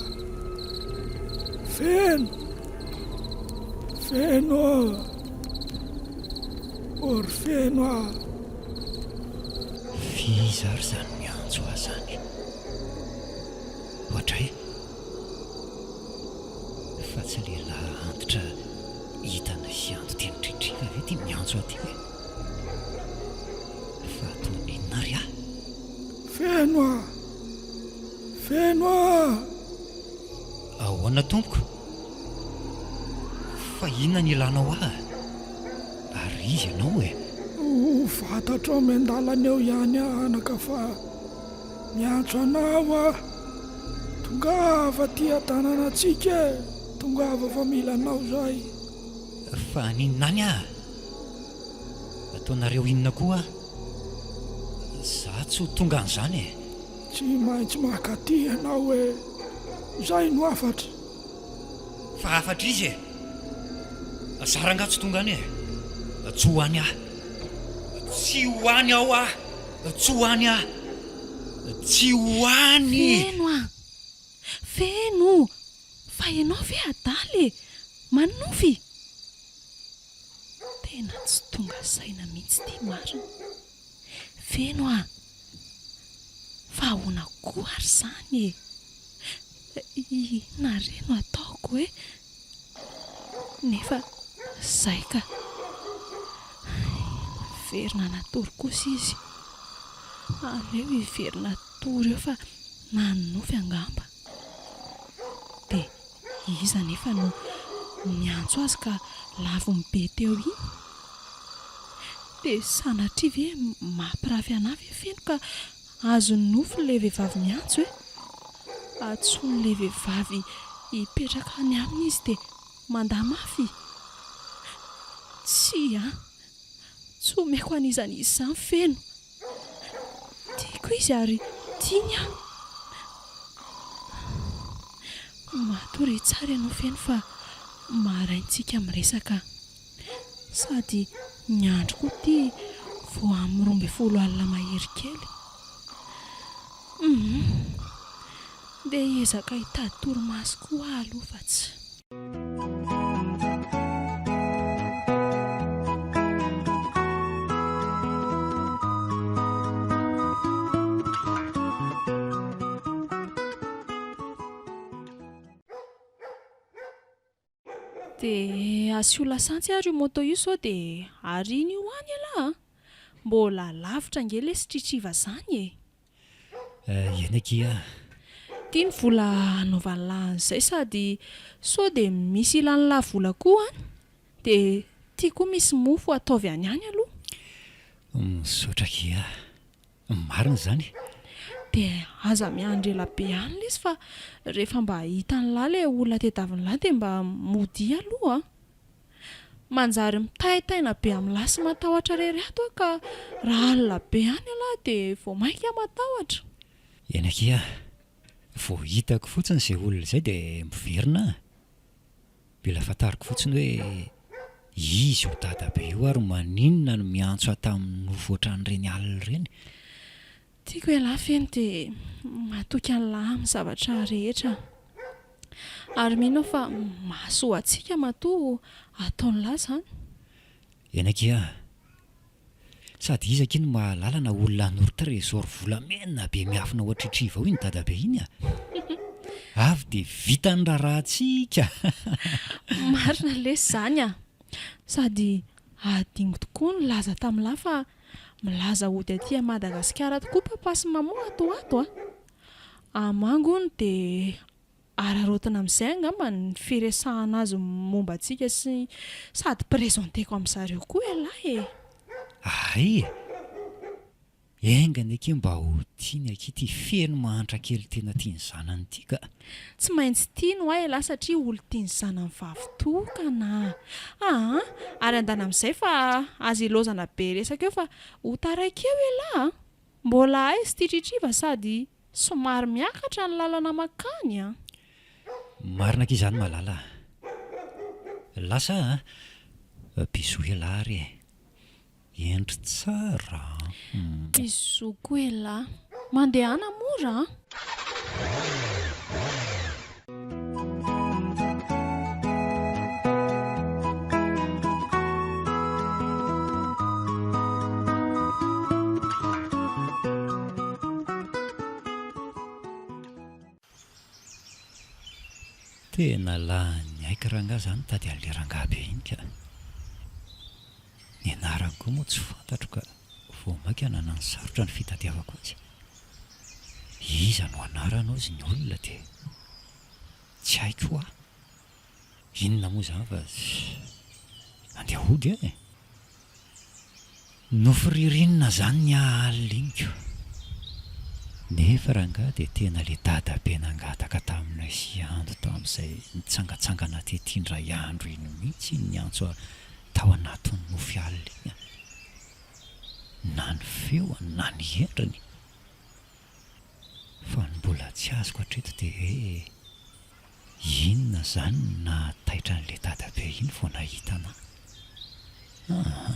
Feno! Feno ah! Ô ry Feno ah! F'iza ary izany miantso ahy izany? Oadray! Fa tsy lehilahy antitra hitanay sy anto teny Tritriva ve ity miantso ahy ity e? Fa ataony inona ary aho? Feno ah! Feno ah! Ahoana tompoko? Fa inona ny ilanao ahy? Ary iza ianao e? Ho fantatrao miandalana eo ihany aho anaka fa miantso anao aho. Tongava aty an-tanànantsika e! Tongava fa mila anao izahay. Fa haninona any aho? Ataonareo inona koa aho? Za tsy ho tonga an'izany e! Tsy maintsy mankaty ianao e! Izay no hafatra. Fa hafatra izy e! Za rangaha tsy tonga any e! Tsy ho any aho! Tsy ho any aho aho! Tsy ho any aho! Tsy ho any! Feno a! Feno! Fa ianao ve adala e! Manonofy! Tena tsy tonga saina mihitsy ity marina. Feno a! Fa ahoana koa ary izany e? Inona re no ataoko e? Nefa izay ka. Niverina natory kosa izy. Aleo hiverina hatory eo fa nanonofy angamba. Dia iza anefa no niantso azy ka lavony be teo iny? Dia sanatria ve mampirafy anà ve feno ka azon'ny nofy ilay vehivavy miantso e? Antsoin'ilay vehivavy hipetraka any aminy izy dia mandà mafy? Tsia an! Tsy omeko an'iza n'iza izany Feno. Tiako izy ary tiany aho. Matoria tsara ianao Feno fa maraintsika miresaka. Sady ny andro koa ity vao amin'ny 12 alina mahery kely. Humm. Ndeha hiezaka hitady torimaso koa aho aloha fa tsy. Dia asio lasantsy ary io moto io sao dia ariana io any ialahy a! Mbola lavitra ange lesy tritriva zany e! Eny akia a! Ty ny vola hanaovan'lah an'izay sady sao dia misy ilan'lah vola koa any dia ty koa misy mofo ataovy any any aloha. Misaotra akia a! Marina izany. Dia aza miandry ela be any lesy fa rehefa mba hitan'lah ilay olona tediavin'lah dia mba modia aloha a! Manjary mitaintaina be amin'lah sy matahotra rery ato aho ka raha alina be any ialahy dia vao mainka matahotra. Eny akia a! Vao hitako fotsiny izay olona izay dia miverina aho. Mila fantariko fotsiny hoe iza io dadabe io ary maninona no miantso ahy tamin'ny nofy ohatran'ireny alina ireny. Tiako ialahy feno dia matoky an'lah amin'ny zavatra rehetra ary mino aho fa mahasoa antsika matoa ataon'lah izany. Eny akia a! Sady iza akia no mahalala na olona hanoro trésor volamena be miafina ao an-tritriva ao iny dadabe iny a! Avy dia vita ny raharahantsika! Marina lesy izany a! Sady adinoko tokoa ny nilaza tamin'lah fa milaza hody aty à Madagasikara tokoa papa sy maman ato ho ato a! Hamangy hono dia Araraotina amin'izay angamba ny firesahana azy momba antsika sy sady presenteko amin'zareo koa ialahy e! Hay e! Enga anie akia mba ho tiany akia ity feno mahantra kely tena tian'ny zanany ity ka! Tsy maintsy tiany hoa ialahy satria olon-tian'ny zanany vavy tokana aa! Ary andana amin'izay fa aza ilaozana be resaka eo fa ho taraiky eo ialahy a! Mbola aiza ity tritriva sady Somary miakatra ny lalana makany an! Marina akia izany Malala a! Lasa a! Bisous elah ary e! Hendry tsara an! Bisous koa elah! Mandehana mora an! Tena lany aiky rangahy zany mitady an'le rangahy be iny ka. Ny anarany koa moa tsy fantatro ka vao mainka nananosarotra ny fitadiavako azy. Iza no anarany hozy ny olona dia tsy haiko hoa. Inona moa izany fa andeha hody aho e! Nofy ririnina izany ny ahy alina iny ko! Nefa rangahy dia tena le dadabe nangataka taminay sy Ando tamin'izay nitsangatsangana tety indray andro iny mihitsy iny niantso ahy tao anatin'ny nofy alina iny a! Na ny feony na ny endriny! Fa ny mbola tsy azoko hatreto dia hoe inona izany no nahataitra an'ilay dadabe iny vao nahita anà? Aa!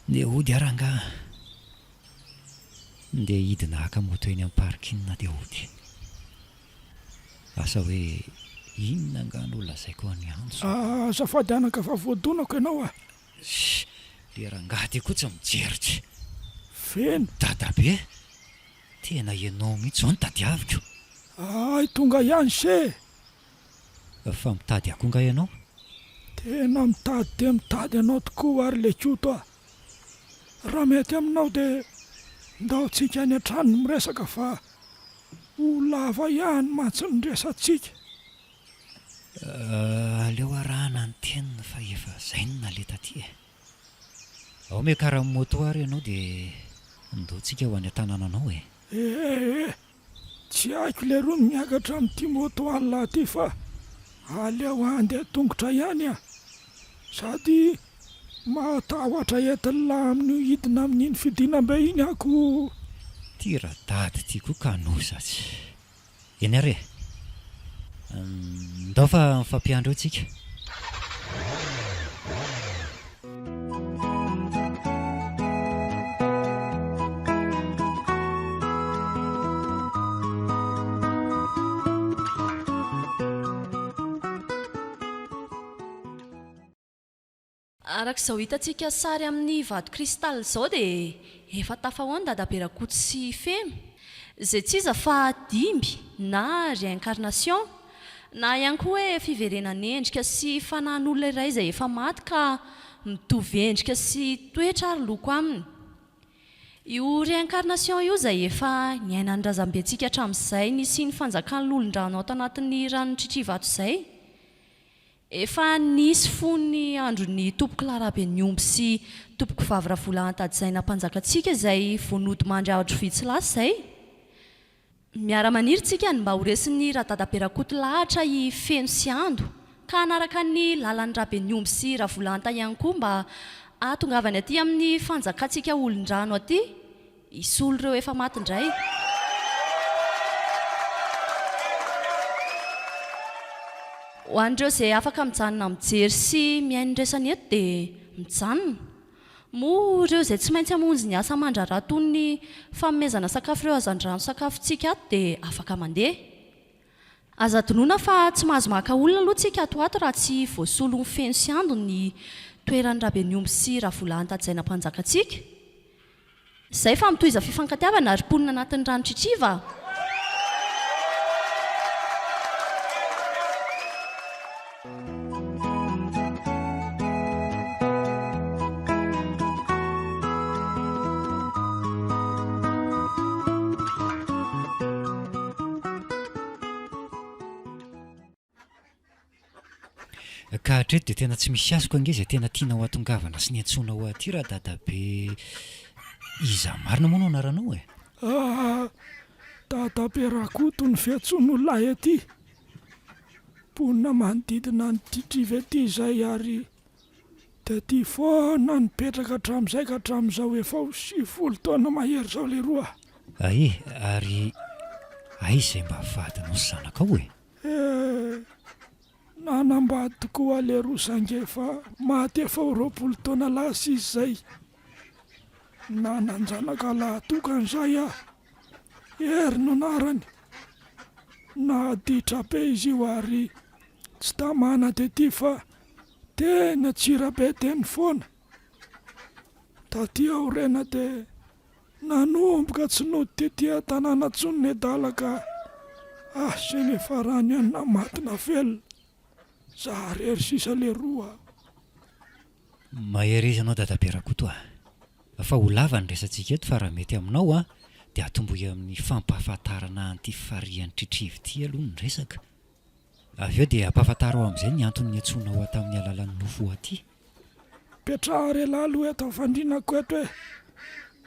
Ndeha hody aho rangaha a! Ndeha hidina haka moto eny amin'ny parking dia hody. Asa hoe inona angaha no lazaiko an'i Antso? Azafady anaka fa voadonako ianao a! Ssy! Le rangahy ty koa tsy mijery tsy. Feno. Dadabe! Tena ianao mihitsy izao no tadiaviko. Hay tonga ihany se! Fa mitady ahy koa nga ianao? Tena mitady dia mitady anao tokoa ary le Koto a! Raha mety aminao dia ndao tsika any an-trano miresaka fa ho lava ihany mantsy ny resatsika. Aleo arahana ny teniny fa efa zay no naleha taty e! Ao miakara amin'ny moto ary ianao dia ndao tsika ho any an-tanànanao e! Ee, tsy haiko leroa ny miakatra amin'ity moto an'lah ty fa aleo handeha tongotra ihany ah! Sady. Matahotra entin'lah amin'io hidina amin'iny fidinam-be iny aho ko. Ty radady ty koa kanosa tsy. Eny ary e. Ndao fa mifampiandry eo tsika. Araka izao hitantsika sary amin'ny vato cristal izao dia efa tafahoana Dadabe Rakoto sy Feno, izay tsy iza fa dimby na réincarnation, na ihany koa hoe fiverenan'endrika sy fanahin'olona iray izay efa maty ka mitovy endrika sy toetra ary loko aminy. Io réincarnation io izay efa niainan'ny razambentsika hatramin'izay nisian'ny fanjakan'ny lolon-drano ato anatin'ny ranon'i Tritrivato izay. Efa nisy fony andron'ny Tompokolahy Rabeniomby sy Tompokovavy Ravolahantadizaina mpanjakantsika izay vao nodimandry andro vitsy lasa izay. Miara-maniry tsika ny mba ho resin'ny Radadabe Rakoto lahatra i Feno sy Ando ka hanaraka ny lalan'i Rabeniomby sy Ravolahanta ihany koa mba hahatongavany aty amin'ny fanjakantsika olon-drano aty Hisolo ireo efa maty indray. Ho an'ireo izay afaka mijanona mijery sy mihaino ny resany eto dia mijanona. Moa ireo izay tsy maintsy hamonjy ny asa aman-draharaha toy ny fanomezana sakafo ireo hazandrano sakafontsika ato dia afaka mandeha. Aza adinoina fa tsy mahazo maka olona aloha tsika ato ho ato raha tsy voasolon'i Feno sy Ando ny toeran'i Rabeniomby sy Ravolahantadizaina mpanjakantsika. Zay fa mitohiza fifankatiavana ry mponina anatin'ny rano Tritriva a! Ka hatreto dia tena tsy misy azoko ange izay tena tianao hatongavana sy niantsoanao aty ra dadabe iza marina moa no anaranao e? Ah! Dadabe Rakoto no fiantsoan'olona ahy aty. Mponina manodidina an'i Tritriva ety izay ary Taty foana nipetraka hatramin'izay ka hatramin'izao efa ho 90 taona mahery izao leroa. Ae, ary aiza izay mba vadinao sy zanakao e? Eh, nanambady tokoa aho leroa saingy efa maty efa ho 20 taona lasa izy izay. Nanan-janaka lahy tokana izay aho, Hery no anarany. Naditra be izy io ary tsy tamana tety fa Teny Antsirabe teny foana. Taty aoriana dia nanomboka tsy nody tety an-tanàna intsony nedala ka asa eny farany any na maty na velona. Za rery sisa leroa a. Mahereza anao Dadabe Rakoto a! Fa ho lava ny resatsika eto fa raha mety aminao a dia atombohy amin'ny fampahafantarana an'ity farihan'i Tritriva ity aloha ny resaka. Avy eo dia ampahafantaro aho amin'izay ny antony niantsoanao ahy tamin'ny alalan'ny nofo ho aty. Petraha re lahy aloha eto am-fandrinako eto e!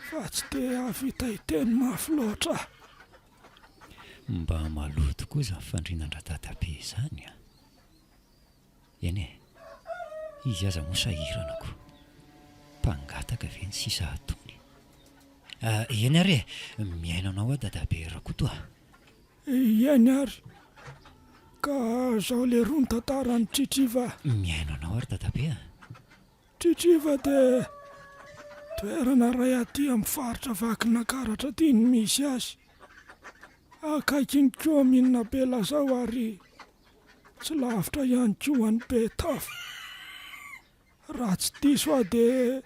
Fa tsy te hahavita hiteny mafy loatra aho. Mba maloto koa izany fandrinan-dRadadabe izany an! Eny e! Izy aza moa sahirana ko! Mpangataka ve ny sisa hatony? Eny ary e! Mihaino anao aho Dadabe Rakoto a! Eny ary, ka zao leroa ny tantaran'i Tritriva. Mihaino anao ary dadabe a! Tritriva dia toerana iray aty amin'ny faritra Vakinankaratra aty no misy azy. Akaikin'ny kaominina Belazao ary tsy lavitra ihany koa an'i Betafo. Raha tsy diso aho dia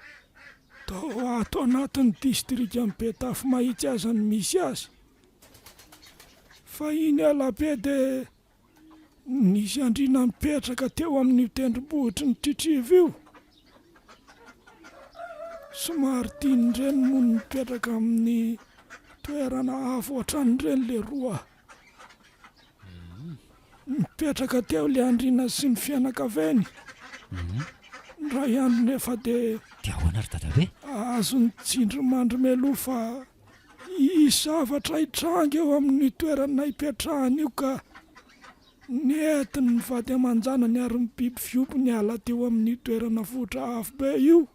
tao ato anatin'ny distrikan'i Betafo Mahitsy aza no misy azy. Fahiny elabe dia nisy andriana nipetraka teo amin'io tendrombohitry ny Tritriva io. Somary tian'ireny moa ny mipetraka amin'ny toerana avo ohatran'ireny leroa. Nipetraka teo ilay andriana sy ny fianakaviany. Indray andro nefa dia. Dia ahoana ry dadabe? Azon'ny tsindrimandry mialoha fa hisy zavatra hitranga eo amin'io toerana ipetrahany io ka. Nentiny ny vady aman-janany ary ny biby fiompy niala teo amin'io toerana vohitra avo be io.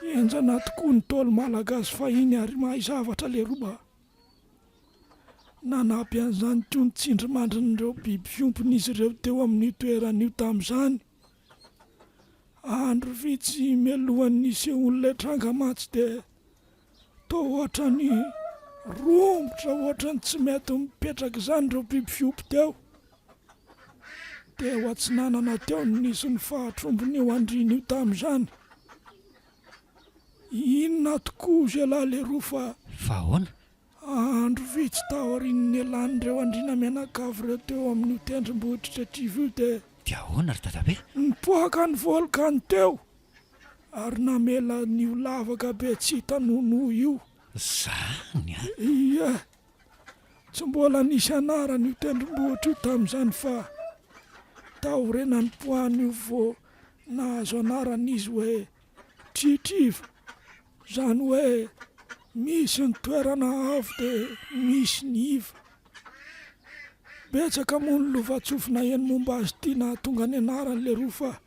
Henjana tokoa ny Ntaolo malagasy fahiny ary mahay zavatra leroa. Nanampy an'izany koa ny tsindrimandrin'ireo biby fiompin'izy ireo teo amin'io toerana io tamin'izany. Andro vitsy mialohan'ny nisehoan'ilay tranga mantsy dia toa ohatran'ny romotra ohatran'ny tsy mety mipetraka izany ireo biby fiompy teo. Teo atsinanana teo no nisy ny fahatrombon'io andriana io tamin'izany. Inona tokoa ialahy leroa fa. Fa ahoana? Andro vitsy taorian'ny nialan'ireo andriana mianakavy ireo teo amin'io tendrombohitr'i Tretrivo io dia. Dia ahoana ry dadabe? Nipoaka ny volkano teo ary namela an'io lavaka be tsy hita nonoa io. Zany an! Ie. Tsy mbola nisy anarana io tendrombohitra io tamin'izany fa taoriana nipoahan'io vao nahazo anarana izy hoe Tritriva, izany hoe misy ny toerana avo dia misy ny iva. Betsaka moa ny lovantsofina heno momba azy ity nahatonga ny anarany leroa fa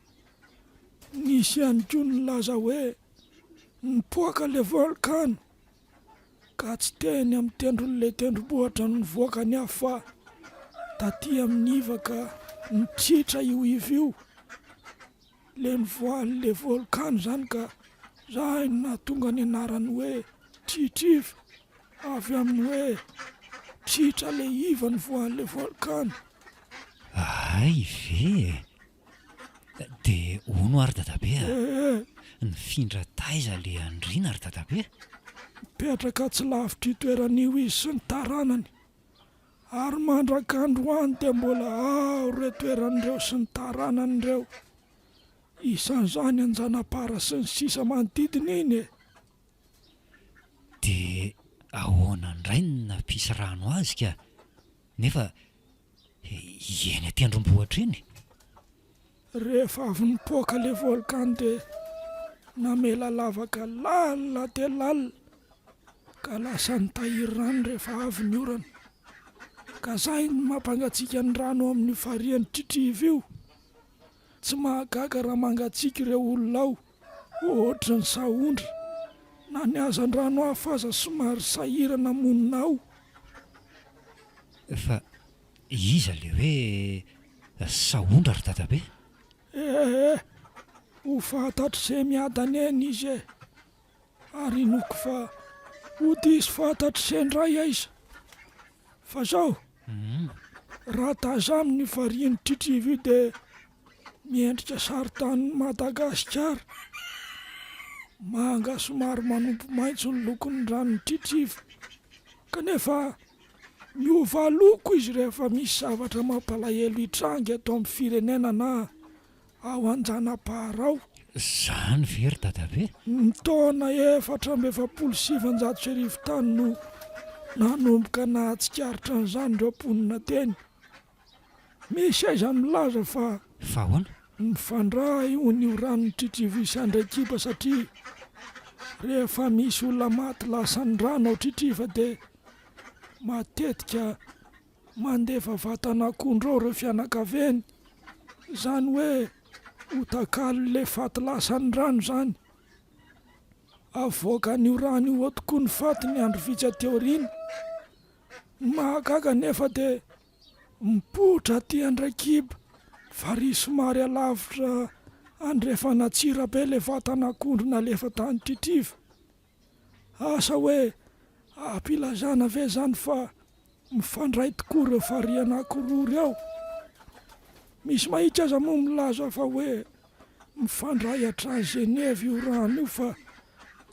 nisy ihany koa ny nilaza hoe nipoaka ilay volkano ka tsy teny amin'ny tendron'ilay tendrombohitra no nivoaka ny afo fa taty amin'ny iva ka nitritra io iva io. Le nivoahan'le volkano zany ka zay no nahatonga ny anarany hoe Tritriva, avy amin'ny hoe tritra le iva nivoahan'le volkano. Hay ve e! De hono ary dadabe a! Ee. Nifindra taiza le andriana ry dadabe? Mipetraka tsy lavitr'io toerana io izy sy ny taranany. Ary mandrak'androany dia mbola ao ireo toerana ireo sy ny taranany ireo. Isan'izany Anjanapara sy ny sisa manodidina iny e! Dia ahoana indray no nampisy rano azy ka? Nefa eny an-tendrombohitra eny? Rehefa avy nipoaka ilay volkano dia namela lavaka lalina dia lalina ka lasa nitahiry rano rehefa avy ny orana. Ka izay no mampangatsiaka ny rano ao amin'io farihin'i Tritriva io. Tsy mahagaga raha mangatsiaka ireo olona ao, ohatry ny sahondra, na ny hazandrano hafa aza somary sahirana monina ao. Fa iza le hoe Sahondra ry dadabe? Eh eh! Ho fantatr'i ze miadana eny izy e! Ary inoako fa ho diso fantatr'i ze ndray aiza! Fa zao, raha tazamina io farihin'i Tritriva io dia miendrika sarintanin'i Madagasikara. Manga somary manompo maitso ny lokon'ny ranon'i Tritriva. Kanefa Miova loko izy rehefa misy zavatra mampalahelo hitranga eto amin'ny firenena na ao Anjanapara ao. Zany ve ry dadabe? Ny taona 1944 tany no nanomboka nahatsikaritra an'izany ireo mponina teny. Misy aiza milaza fa. Fa ahoana? Mifandray hono io ranon'i Tritriva io sy Andraikiba satria rehefa misy olona maty lasan'ny rano ao Tritriva dia matetika mandefa vatan'akondro ao ireo fianakaviany, izany hoe ho takalon'ilay faty lasan'ny rano izany. Avoakan'io rano io ao tokoa ny faty ny andro vitsy aty aoriana. Ny mahagaga anefa dia mipoitra aty Andraikiba, farihy somary alavitra andrefan'Antsirabe ilay vatan'akondro nalefa tany Tritriva. Asa hoe ampilazana ve izany fa mifandray tokoa ireo farihy anankiroa ireo? Misy mahitsy aza moa milaza fa hoe mifandray hatrany Genève io rano io fa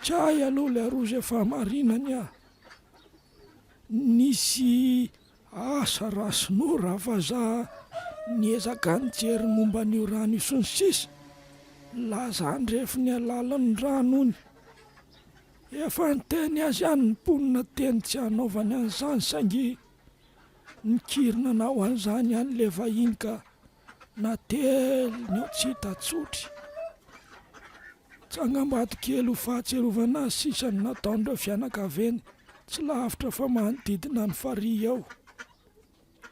tsy hay aloha ilay roa izay fahamarinany ah. Nisy asa raha sinoa raha vazaha niezaka nijery momba an'io rano io sy ny sisa Nilaza handrefy ny halalin'ny rano ony. Efa niteny azy ihany ny mponina teny tsy hanaovany an'izany saingy nikiry nanao an'izany ihany ilay vahiny ka nateliny ao tsy hita tsotry. Tsangambato kely ho fahatsiarovana azy sisa no nataon'ireo fianakaviany tsy lavitra fa manodidina ny farihy ao.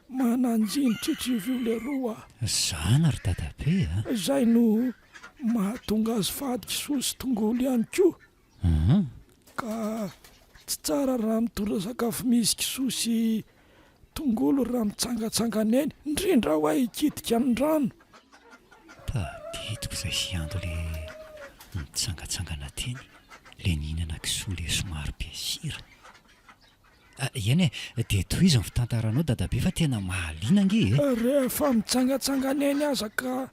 Mananjiny tritriva io leroa a! Zany ry dadabe a! Zay no mahatonga azy fady kisoa sy tongolo ihany koa. Ka tsy tsara raha mitondra sakafo misy kisoa sy tongolo raha mitsangatsangana eny, indrindra hoe hikitika ny rano. Tadidiko izay sianto le nitsangatsangana teny, le nihinana kisoa le somary be sira. Eny e, dia tohizo ny fitantaranao dadabe fa tena mahaliana ange e! Rehefa mitsangatsangana eny aza ka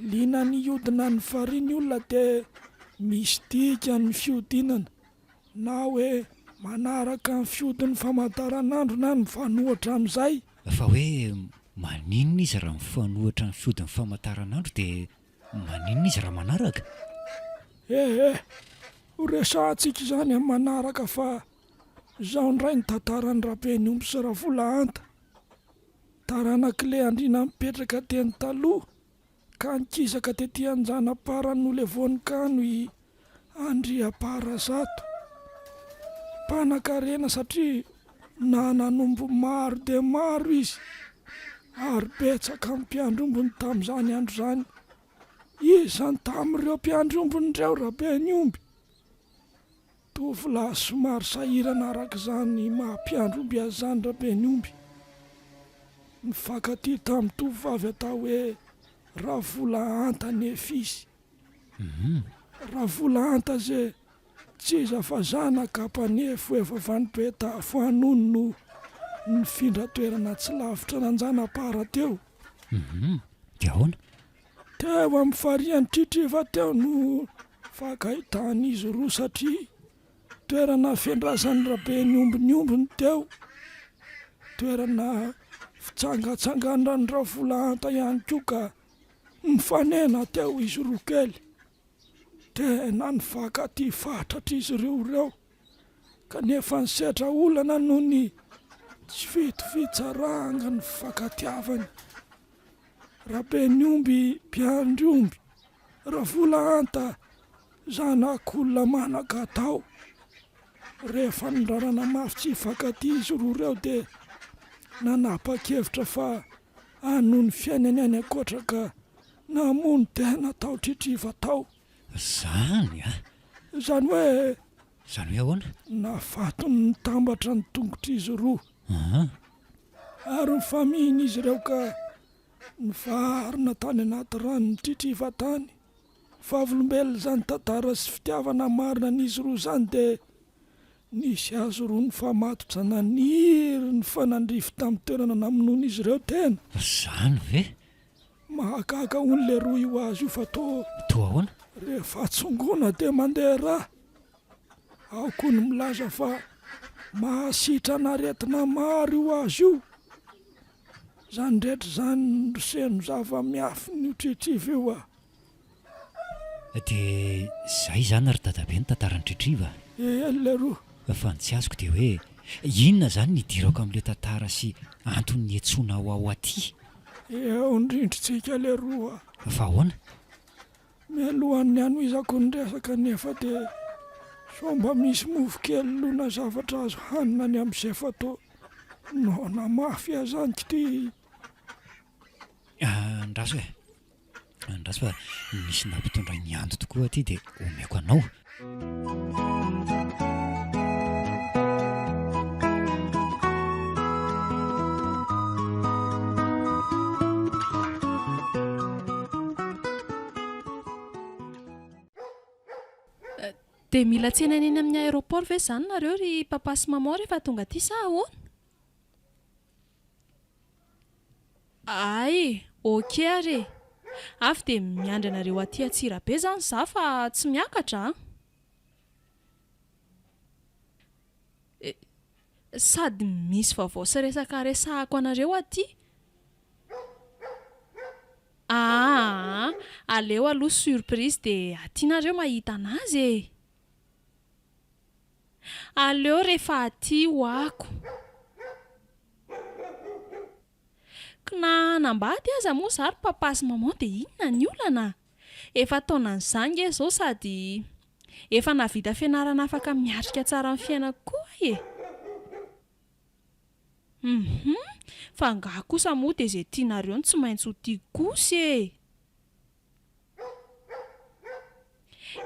liana ny hiodina ny farihy ny olona dia misy dikany ny fiodinana na hoe manaraka ny fiodin'ny famantaranandro na ny mifanohitra amin'izay. Fa hoe maninona izy raha mifanohitra ny fiodin'ny famantaranandro dia maninona izy raha manaraka? Eh eh, ho resahantsika izany amin'ny manaraka fa Izao indray ny tantaran'i Rabeniomby sy Ravolahanta, taranak'ilay andriana nipetraka teny taloha ka nikisaka tety Anjanapara nolevonin-kano i Andriamparazato. Mpanan-karena satria nanan'omby maro dia maro izy ary betsaka ny mpiandry ombiny tamin'izany andro izany. Iza tamin'ireo mpiandry ombiny ireo Rabeniomby? Tovolahy somary sahirana araka izany maha mpiandry omby azy izany Rabeniomby. Nifankatia tamin'ny tovovavy atao hoe Ravolahanta anefa izy. Ravolahanta izay tsy iza fa zanaka mpanefo efa vanibe tafo Anony no nifindra toerana tsy lavitra an'Anjanapara teo. Dia ahoana? Teo amin'ny farihin'i Tritriva teo no fankahitan'izy roa satria toerana fiandrasan'ny Rabeniomby ny ombiny teo. Toerana fitsangatsanganan-dRavolahanta ihany koa ka nifanena teo izy roa kely. Tena nifankatia fatratra izy ireo ireo kanefa nisedra olana noho ny tsy fitovian-tsaranga ny fifankatiavany. Rabeniomby mpiandry omby, Ravolahanta zanak'olona manan-katao. Rehefa nirarana mafy tsy hifankatia izy roa ireo dia nanapa-kevitra fa hanohy ny fiainany any ankoatra ka namono tena tao Tritriva tao. Zany a! Izany hoe. Izany hoe ahoana? Nafatony nitambatra ny tongotr'izy roa. Aa. Ary nifamihina izy ireo ka nivarina tany anaty rano nitritriva tany. Vavolombelona izany tantara sy fitiavana marina an'izy roa izany dia nisy azy roa nifamatotra naniry nifanandrify tamin'ny toerana namonoan'izy ireo tena. Izany ve? Mahagaga hono leroa io hazo io fa toa. Toa ahoana? Rehefa tsongoina dia mandeha rà. Ao koa ny milaza fa mahasitrana aretina maro io hazo io. Izany rehetra izany ry seno zava-miafina io tritriva io a. Dia izay izany ry dadabe ny tantaran'i Tritriva a. Eny leroa. Fa ny tsy azoko dia hoe inona izany ny idirako amin'ilay tantara sy antony niantsoanao aho aty? Eo indrindritsika leroa. Fa ahoana? Mialohan'ny hanohizako ny resaka anefa dia sao mba misy mofo kely lona zavatra azo hanina any amin'i Zefa toa noana mafy azany k'ty. Andraso e! Andraso fa nisy nampitondra ny ando tokoa aty dia omeko anao. Dia mila tsenaina eny amin'ny aéroport ve izany nareo ry papa sy maman rehefa tonga aty sa ahoana? Hay, ok ary e! Avy dia miandry anareo aty Antsirabe izany za fa tsy miakatra an! Sady misy vaovao sy resaka resahako anareo aty. Aa, aleo aloha surprise dia aty nareo mahita anazy e! Aleo rehefa aty ho'ako. K'na hanambady aza moa za ry papa sy maman dia inona ny olana? Efa taonan'iza ange izao sady efa nahavita fianarana afaka miatrika tsara ny fiainako koa aho e! Hum! Fa angaha kosa moa dia izay tianareo no tsy maintsy ho tiako kosa e!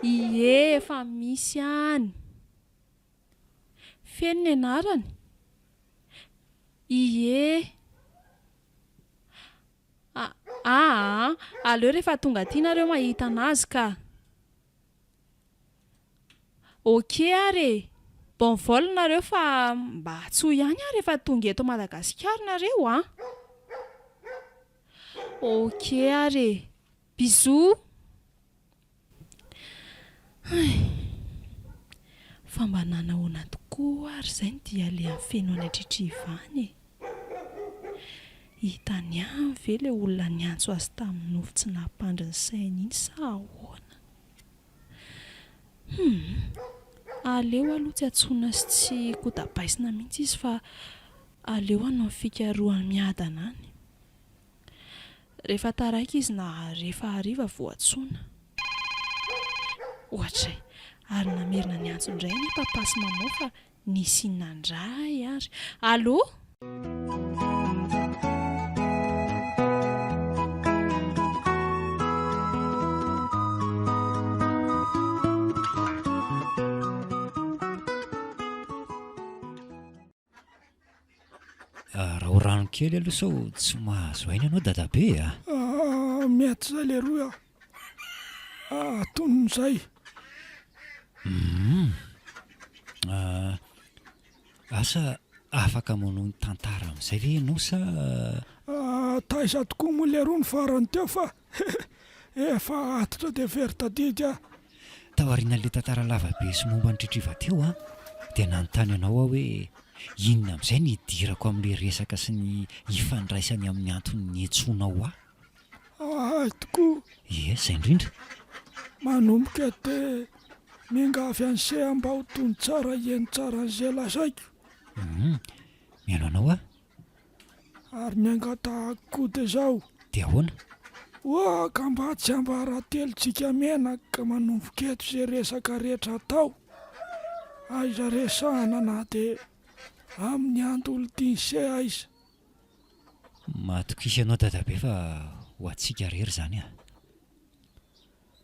Ie, efa misy any. Feno ny anarany? Ie. Aa, aleo rehefa tonga aty nareo mahita anazy ka. Ok ary e! Bon vol nareo fa mba antsoy ihany aho rehefa tonga eto Madagasikara nareo an! Ok ary e! Bisous! Hay! Fa mba nanahoana tokoa ary izay ny dia alehan'i Feno any Antritriva any e? Hitany ihany ve ilay olona niantso azy tamin'ny nofy tsy nampandry ny sainy iny sa ahoana? Humm! Aleo aloha tsy antsoina sy tsy kodabaisina mihitsy izy fa aleo hanao ny fikarohany miadana any. Rehefa taraiky izy na rehefa hariva vao antsoina. Ohatray. Ary namerina niantso indray anie papa sy maman fa nisy inona indray ary. Allô? Araho rano kely aloha sao tsy mahazo aina ianao dadabe a! Ah, mety izay leroa a! Atonony izay. Hum. Ah, asa afaka manohy ny tantara amin'izay ve ianao sa. Ah, taiza tokoa moa leroa ny farany teo fa efa antitra dia very tadidy aho. Taorian'ilay tantara lava be sy momba an'i Tritriva teo an, dia nanontany anao aho hoe inona amin'izay ny hidirako amin'ilay resaka sy ny hifandraisany amin'ny antony niantsoanao ahy? Ahay tokoa. Ie, izay indrindra. Manomboka eto dia miangavy an'se aho mba ho tony tsara hihaino tsara an'izay lazaiko. Hum, mihaino anao aho. Ary ny angatahako koa dia izao. Dia ahoana? Oa ka mba tsy ambaratelontsika menaka manomboka eto izay resaka rehetra atao. Aiza resahana na dia amin'ny andolontinse aiza. Matokisa ianao dadabe fa ho antsika irery izany ah.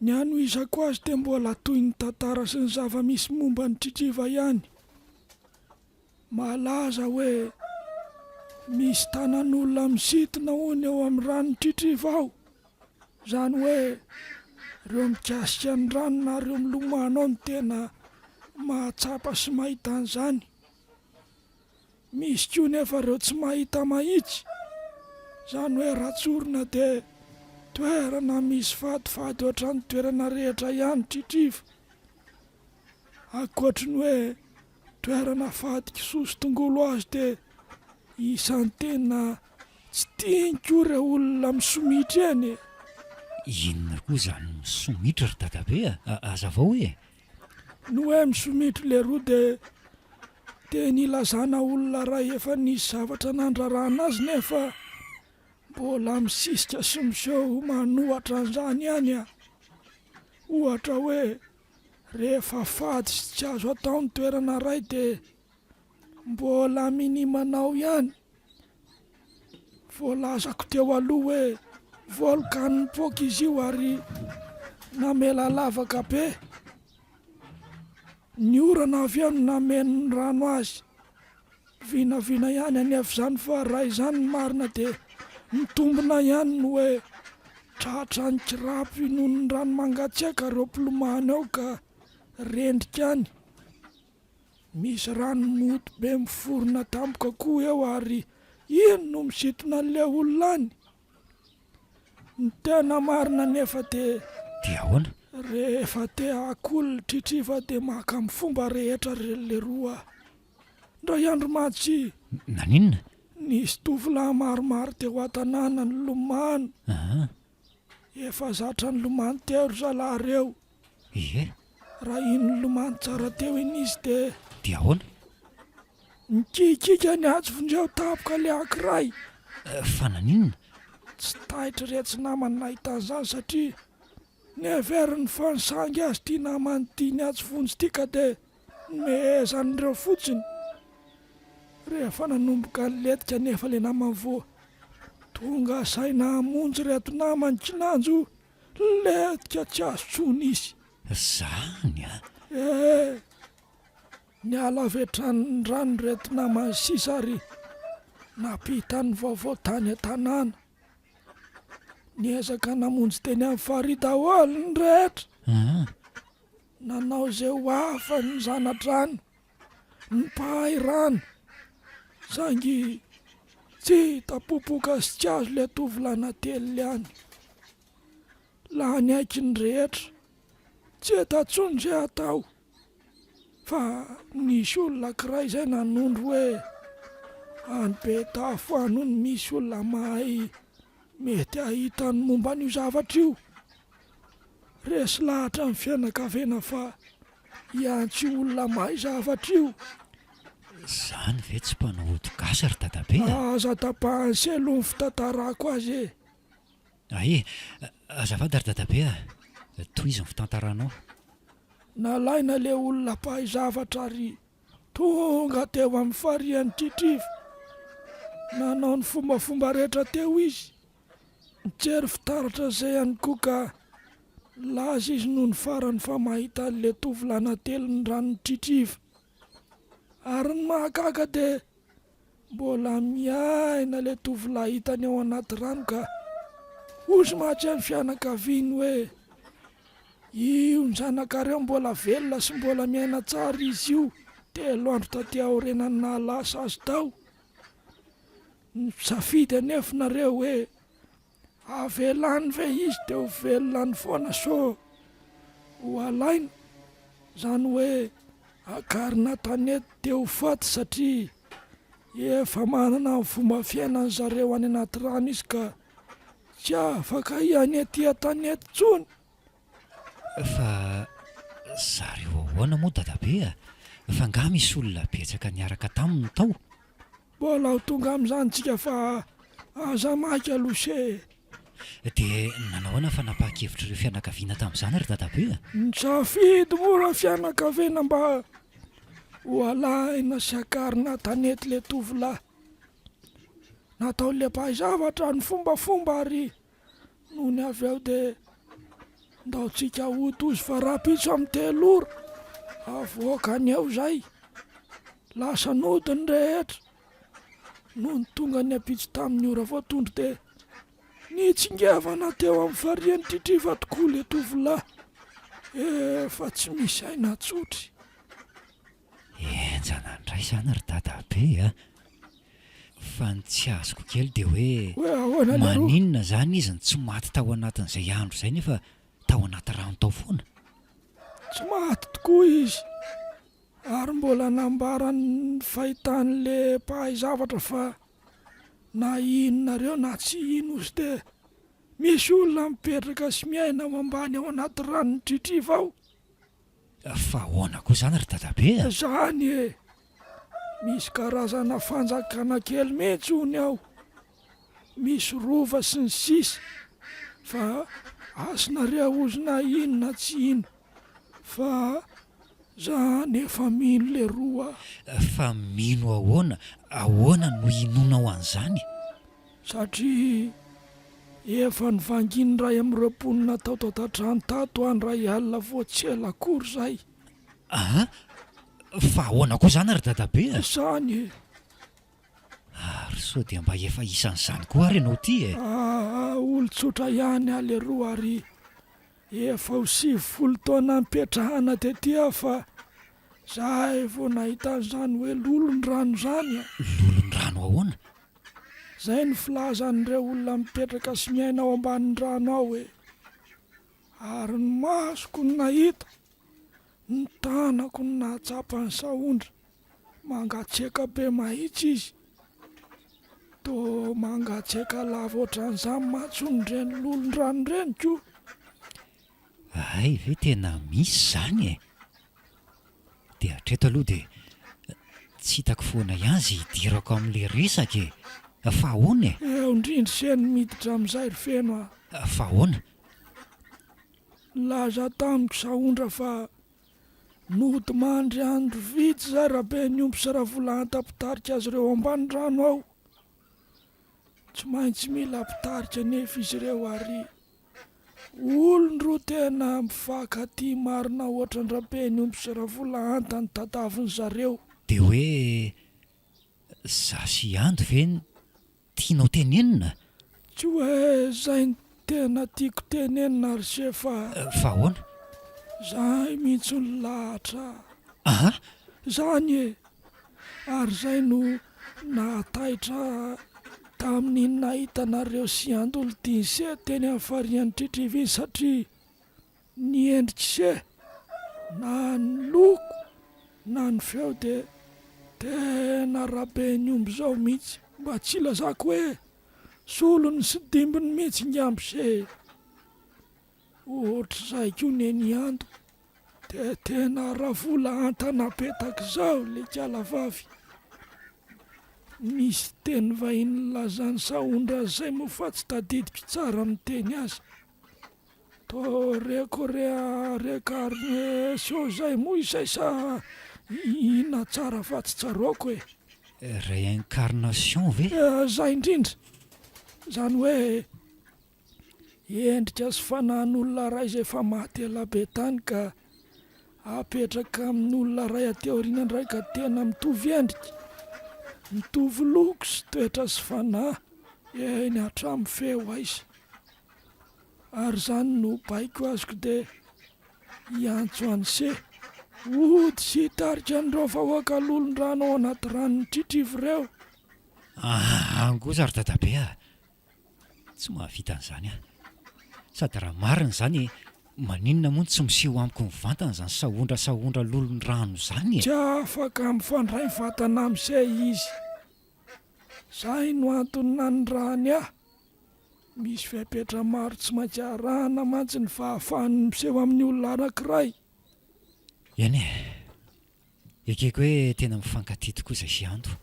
Ny hanohizako azy dia mbola toy ny tantara sy ny zava-misy momba an'i Tritriva ihany. Malaza hoe misy tanan'olona misintona hono eo amin'ny ranon'i Tritriva ao. Izany hoe ireo mikasika ny rano na ireo milomano ao no tena mahatsapa sy mahita an'izany. Misy koa nefa ireo tsy mahita mahitsy. Izany hoe raha tsorina dia toerana misy fadifady ohatran'ny toerana rehetra ihany Tritriva. Ankoatry ny hoe toerana fady kisoa sy tongolo azy dia isan'ny tena tsy tiany koa ireo olona misomitry eny e! Inona koa izany misomitry ry dadabe a? Hazavao e! Ny hoe misomitry leroa dia teny ilazana olona iray efa nisy zavatra nandrarana azy nefa mbola misisika sy miseho ho manohatra an'izany ihany a! Ohatra hoe Rehefa fady sy tsy azo atao ny toerana iray dia mbola minia manao ihany. Voalazako teo aloha hoe volcan nipoaka izy io ary namela lavaka be. Ny orana avy eo no nameno ny rano azy. Vinavina ihany anefa izany fa raha izany ny marina dia mitombina ihany ny hoe tratran'ny kirapy noho ny rano mangatsiaka ireo mpilomano ao ka rendrika any. Misy rano moto be miforona tampoka koa eo ary iny no misintona an'ilay olona any. Ny tena marina anefa dia. Dia ahoana? Rehefa te haka olona tritriva dia maka amin'ny fomba rehetra ry leroa. Indray andro mantsy. Naninona? Nisy tovolahy maromaro teo an-tanàna nilomano. Aa. Efa zatra nilomano teo ry zalahy ireo. Ie. Raha iny nilomano tsara teo iny izy dia. Dia ahoana? Nikiakiaka niantso vonjeo tampoka ilay ankiray. Fa naninona? Tsy taitra iretsy namany nahita an'izany satria neveriny fa nisangy azy ity namany ity niantso vonjy ity ka dia nomehezan'ireo fotsiny. Rehefa nanomboka nilentika anefa ilay namany vao tonga saina hamonjy ireto namany kinanjo lentika tsy azo tsony izy. Zany a! Eh! Niala avy hatrany ny rano ireto namany sisa ary nampita ny vaovao tany an-tanàna. Niezaka namonjy teny amin'ny farihy daholo ny rehetra. Nanao izay ho afany ny zana-drano, ny mpahay rano, saingy tsy hita popoka sy tsy azo ilay tovolahy nateliny ihany. Lany aiky ny rehetra, tsy hita intsony izay hatao. Fa nisy olona ankiray izay nanondro hoe any Betafo any hono misy olona mahay mety hahita ny momba an'io zavatra io. Resy lahatra ny fianakaviana fa hiantso io olona mahay zavatra io. Zany ve tsy mpanao ody gasy ry dadabe a? Aza tapahan'i Selo ny fitantarako azy e! Ae, azafady ry dadabe a! Tohizo ny fitantaranao. Nalaina ilay olona mpahay zavatra ary tonga teo amin'ny farihin'i Tritriva. Nanao ny fombafomba rehetra teo izy. Nijery fitaratra izay ihany koa ka nilaza izy nony farany fa mahita an'ilay tovolahy natelin'ny ranon'i Tritriva. Ary ny mahagaga dia Mbola miaina ilay tovolahy hitany ao anaty rano ka hozy mahatsiahy ny fianakaviany hoe io ny zanakareo mbola velona sy mbola miaina tsara izy io telo andro taty aorianan'ny nahalasa azy tao. Nisafidy anefa nareo hoe Avela any ve izy dia ho velona any foana so ho alaina? Izany hoe akarina tanety dia ho faty satria efa manana ny fomba fiainany zareo any anaty rano izy ka tsy afaka hiaina ety an-tanety intsony. Fa zareo ahoana moa dadabe a? Fa nga misy olona betsaka niaraka taminy tao? Mbola ho tonga amin'izany tsika fa aza maika aloha se e! Dia nanao ahoana ny fanapahan-kevitr'ireo fianakaviana tamin'izany ry dadabe a? Nisafidy moa ireo fianakaviana mba ho alaina sy hakarina an-tanety ilay tovolahy. Nataon'ilay mpahay zavatra ny fombafomba ary Nony avy eo dia ndao tsika hody ozy fa rahampitso amin'ny telo ora avoakany eo izay. Lasa nody ny rehetra. Nony tonga ny ampitso tamin'ny ora voatondro dia nitsingevana teo amin'ny farihin'i Tritriva tokoa ilay tovolahy. Efa tsy misy aina tsotry. Henjana indray izany ry dadabe a! Fa ny tsy azoko kely dia hoe Hoe ahoana leroa? maninona izany izy no tsy maty tao anatin'izay andro izay nefa tao anaty rano tao foana? Tsy maty tokoa izy ary mbola nambaran'ny fahitan'le mpahay zavatra fa na hino nareo na tsy hino ozy dia misy olona mipetraka sy miaina ao ambany ao anaty ranon'i Tritriva ao. Fa ahoana koa izany ry dadabe a? Izany e! Misy karazana fanjakana kely mihitsy hono ao, misy rova sy ny sisa fa asinareo ozona ino na tsy ino fa za anefa mino leroa a! Fa mino ahoana? Ahoana no inoanao an'izany? Satria efa novangin'ny iray amin'ireo mponina tao taotatrano tato aho indray alina vao tsy ela akory izay. Aa! Fa ahoana koa izany ry dadabe a? Izany e! Ary sao dia mba efa isan'izany koa ary ianao ity e? Aa! Olon-tsotra ihany aho leroa ary efa ho 90 taona nipetrahana tety aho fa zahay vao nahita an'izany hoe lolon-drano izany a! Lolon-drano ahoana? Zay no filazan'ireo olona mipetraka sy miaina ao ambanin'ny rano ao e! Ary ny masoko no nahita, ny tanako no nahatsapa ny sahondra, mangatsiaka be mahitsy izy. Toa mangatsiaka lava ohatran'izany mantsy hono ireny lolon-drano ireny ko! Hay ve tena misy izany e! Dia hatreto aloha dia tsy hitako foana ihany izay hidirako amin'ilay resaka e! Fa ahoana e? Eo indrindra se no miditra amin'izay ry Feno a! Fa ahoana? Nilaza tamiko Sahondra fa. Nodimandry andro vitsy izay Rabeniomby sy Ravolahanta mpitarika azy ireo ambany rano ao. Tsy maintsy mila mpitarika anefa izy ireo ary olon-droa tena mifankatia marina ohatran-dRabeniomby sy Ravolahanta ny tadavin zareo. Dia hoe za sy Ando ve no tianao tenenina? Tsy hoe zay no tena tiako tenenina ry se fa. Fa ahoana? Zay mihitsy ny lahatra. Aha! Zany e! Ary zay no nahataitra ahy tamin'iny nahita anareo sy Andolodinse teny amin'ny farihan'i Tritriva iny satria Ny endrik'i se, na ny loko na ny feo dia tena raben'ny omby zao mihitsy, mba tsy ilazako hoe solony sy dimbiny mihitsy ngamb se e! Ohatr'izay koa neny Ando dia tena ravola antanapetaka zao le kiala vavy. Misy teny vahiny nilazan'i Sahondra zay moa fa tsy tadidiko tsara ny miteny azy. Tô reko re recarnation zay moa izay sa inona tsara fa tsy tsaroako e. Réincarnation ve? Zay indrindra. Zany hoe endrika sy fanahin'olona ray izay efa maty ela be tany ka apetraka amin'olona ray aty aoriana indray ka tena mitovy endrika, mitovy loko sy toetra sy fanahy, eny hatramin'ny feo aiza. Ary izany no baiko azoko dia hiantso an'i Se hody sy hitarika an'ireo vahoaka lolon-drano ao anaty ranon'i Tritriva ireo. Aa ngoza ry dadabe a! Tsy mahavita an'izany aho. Sady raha marina izany maninona moa no tsy miseho amiko mivantana izany sahondra sahondra lolon-drano izany e? Tsy afaka mifandray vatana amin'i Se izy. Izay no antony nanirahany ahy. Misy fepetra maro tsy maintsy arahana mantsy ny fahafahany miseho amin'ny olona anankiray. Eny e! Ekeko hoe tena mifankatia tokoa izay sy Ando.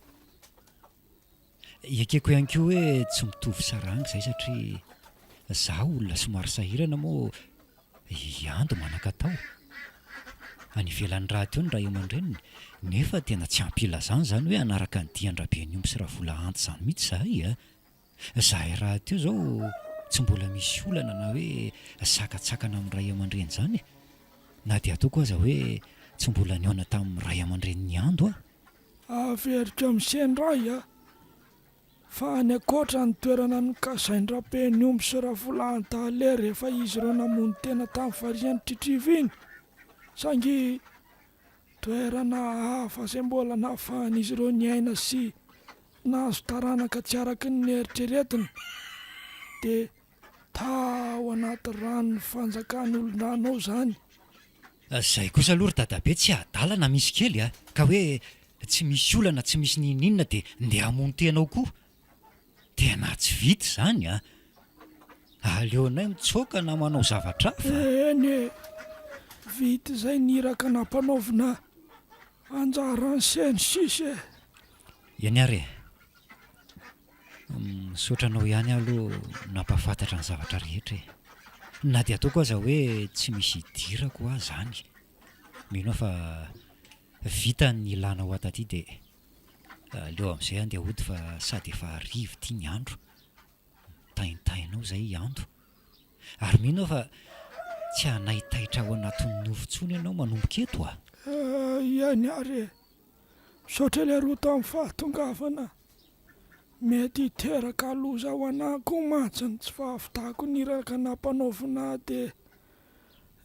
Ekeko ihany koa hoe tsy mitovy saranga izay satria za olona somary sahirana moa i Ando manan-katao. Any ivelany rahateo ny ray aman-dreniny nefa tena tsy ampy ilazana izany hoe hanaraka ny dian-dRabeniomby sy Ravolahanta izany mihitsy izahay a! Zahay rahateo izao tsy mbola misy olana na hoe sakantsakana amin'ny ray aman-dreny izany e! Na dia ataoko aza hoe tsy mbola nihaona tamin'ny ray aman-drenin'i Ando aho. Averiko amin'i Sendray a! Fa any ankoatra ny toerana nokasain-dRabeniomby sy Ravolahantale rehefa izy ireo namono tena tamin'ny farihan'i Tritriva iny. Saingy toerana hafa izay mbola nahafahan'izy ireo niaina sy Nahazo taranaka tsy araka ny neritreretina, dia tao anaty ranon'ny fanjakan'olon-drano ao izany. Zay kosa aloha ry dadabe tsy adala na misy kely a! Ka hoe tsy misy olana tsy misy n'inon'inona dia ndeha hamono tena ao koa? Tena tsy vita izany a! Aleonay mitsoaka na manao zavatra hafa. Eny e! Vita izay ny iraka nampanaovina anjaran'i sy ny sisa e! Eny ary e! Misaotra anao ihany aho aloha nampahafantatra ny zavatra rehetra e! Na dia ataoko aza hoe tsy misy idirako aho izany. Mino aho fa vita ny nilànao ahy taty dia aleo amin'izay andeha hody fa sady efa hariva ity ny andro. Mitaintaina ao izay i Ando. Ary mino aho fa tsy hanaitaitra ao anatin'ny nofy intsony ianao manomboka eto a! Eny ary e! Misaotra leroa tamin'ny fahatongavana. Mety hiteraka loza ho anah koa mantsy ny tsy fahavitako ny iraka nampanaovina ahy dia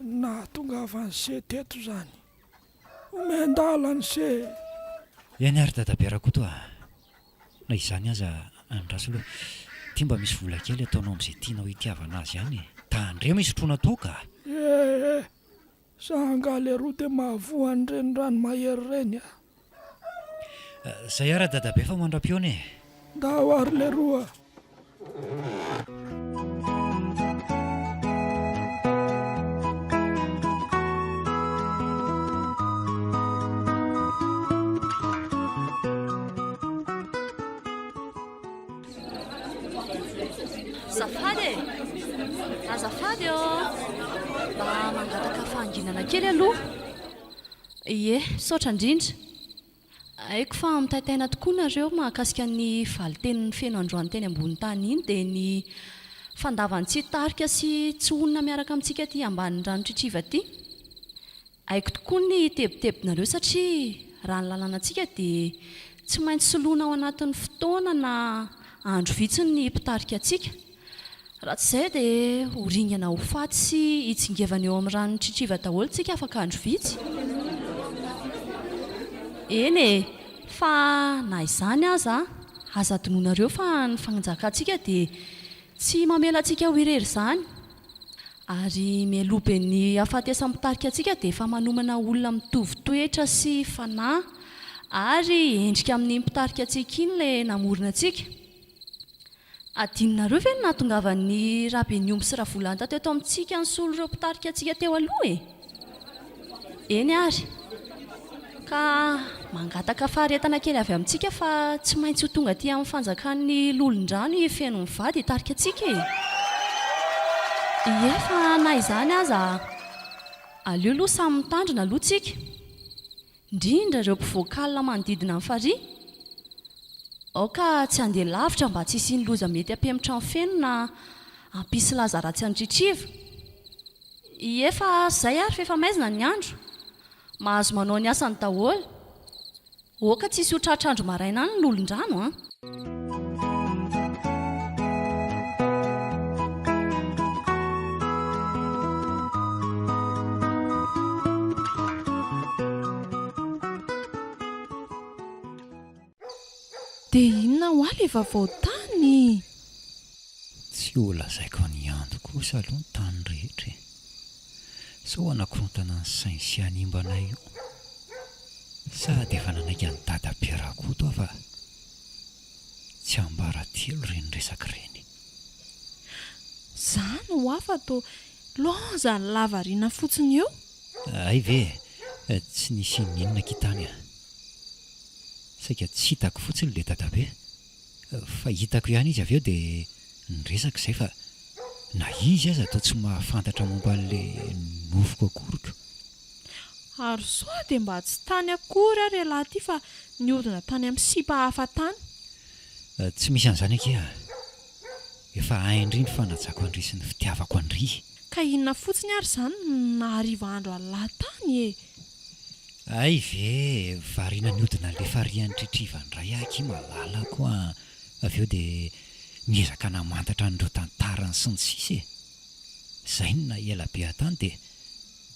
nahatongavan'i se teto izany. Omen-dalana se e! Eny ary dadabe Rakoto a! Na izany aza andraso aloha. Ity mba misy vola kely ataonao amin'izay tianao hitiavana azy ihany e! Tandremo hisotroana toaka a! Eh eh! Za angaha leroa dia mahavoa an'ireny rano mahery ireny a! Zay ara dadabe fa mandra-pihaona e! Ndao ary leroa! Azafady e! Azafady ô! Mba mangataka fahanginana kely aloha. Ie, misaotra indrindra. Haiko fa mitaintaina tokoa nareo mahakasika ny valin-tenin'i Feno androany teny ambony tany iny dia ny fandavany tsy hitarika sy tsy honina miaraka amintsika aty ambanin'ny rano Tritriva aty. Haiko tokoa ny tebitebinareo satria raha ny lalànantsika dia tsy maintsy soloina ao anatin'ny fotoana na andro vitsy ny mpitarika antsika. Raha tsy izay dia ho ringana ho faty sy hitsingevana eo amin'ny ranon'i Tritriva daholo tsika afaka andro vitsy. Eny e! Fa na izany aza, aza adinoinareo fa ny fanjakantsika dia tsy mamela antsika ho irery izany. Ary mialoha be ny hahafatesan'ny mpitarika antsika dia efa manomana olona mitovy toetra sy fanahy ary endrika amin'iny mpitarika antsika iny ilay namorona antsika. Adinonareo ve ny nahatongavan'i Rabeniomby sy Ravolanta teto amintsika nisolo ireo mpitarika antsika teo aloha e? Eny ary. Ka mangataka faharetana kely avy amintsika fa tsy maintsy ho tonga aty amin'ny fanjakan'ny Lolondrano i Feno mivady hitarika antsika e! Ie fa na izany aza aleo aloha samy mitandrina aloha tsika. Indrindra ireo mpivoaka alina manodidina ny farihy. Aoka tsy handeha lavitra mba tsy hisian'ny loza mety hampihemotra ny feno na hampisy laza ratsy an'i Tritriva. Ie fa zay ary f'efa maizina ny andro. Mahazo manao ny asany daholo. Aoka tsy hisy ho tratra andro maraina any ny olon-drano an! Dia inona hoa le vaovao tany? Tsy ho lazaiko an'i Ando kosa aloha ny tany rehetra e! Sao hanakorontana ny sainy sy hanimba anay eo. Sady efa nanaiky an'i Dadabe Rakoto aho fa tsiambaratelo ireny resaka ireny. Zany hoa fa toa loza lava riana fotsiny eo. Hay ve e, tsy nisy inoninona akia tany a. Saika tsy hitako fotsiny ilay dadabe. Fa hitako ihany izy avy eo dia niresaka izay fa na izy aza toa tsy mahafantatra momba an'ilay nofiko akory ko. Ary sao dia mba tsy tany akory ary ialahy ity fa nihodina tany amin'ny sipa hafa tany. Tsy misy an'izany akia a! Efa hain-dry ny fanajako an-dry sy ny fitiavako an-dry. Ka inona fotsiny ary izany no nahariva andro an'lah tany e! Hay ve e! Variana nihodina an'ilay farihy Tritriva indray aho akia malalako a! Avy eo dia niezaka namantatra an'ireo tantarany sy ny sisa e! Izay no naha ela be ahy tany dia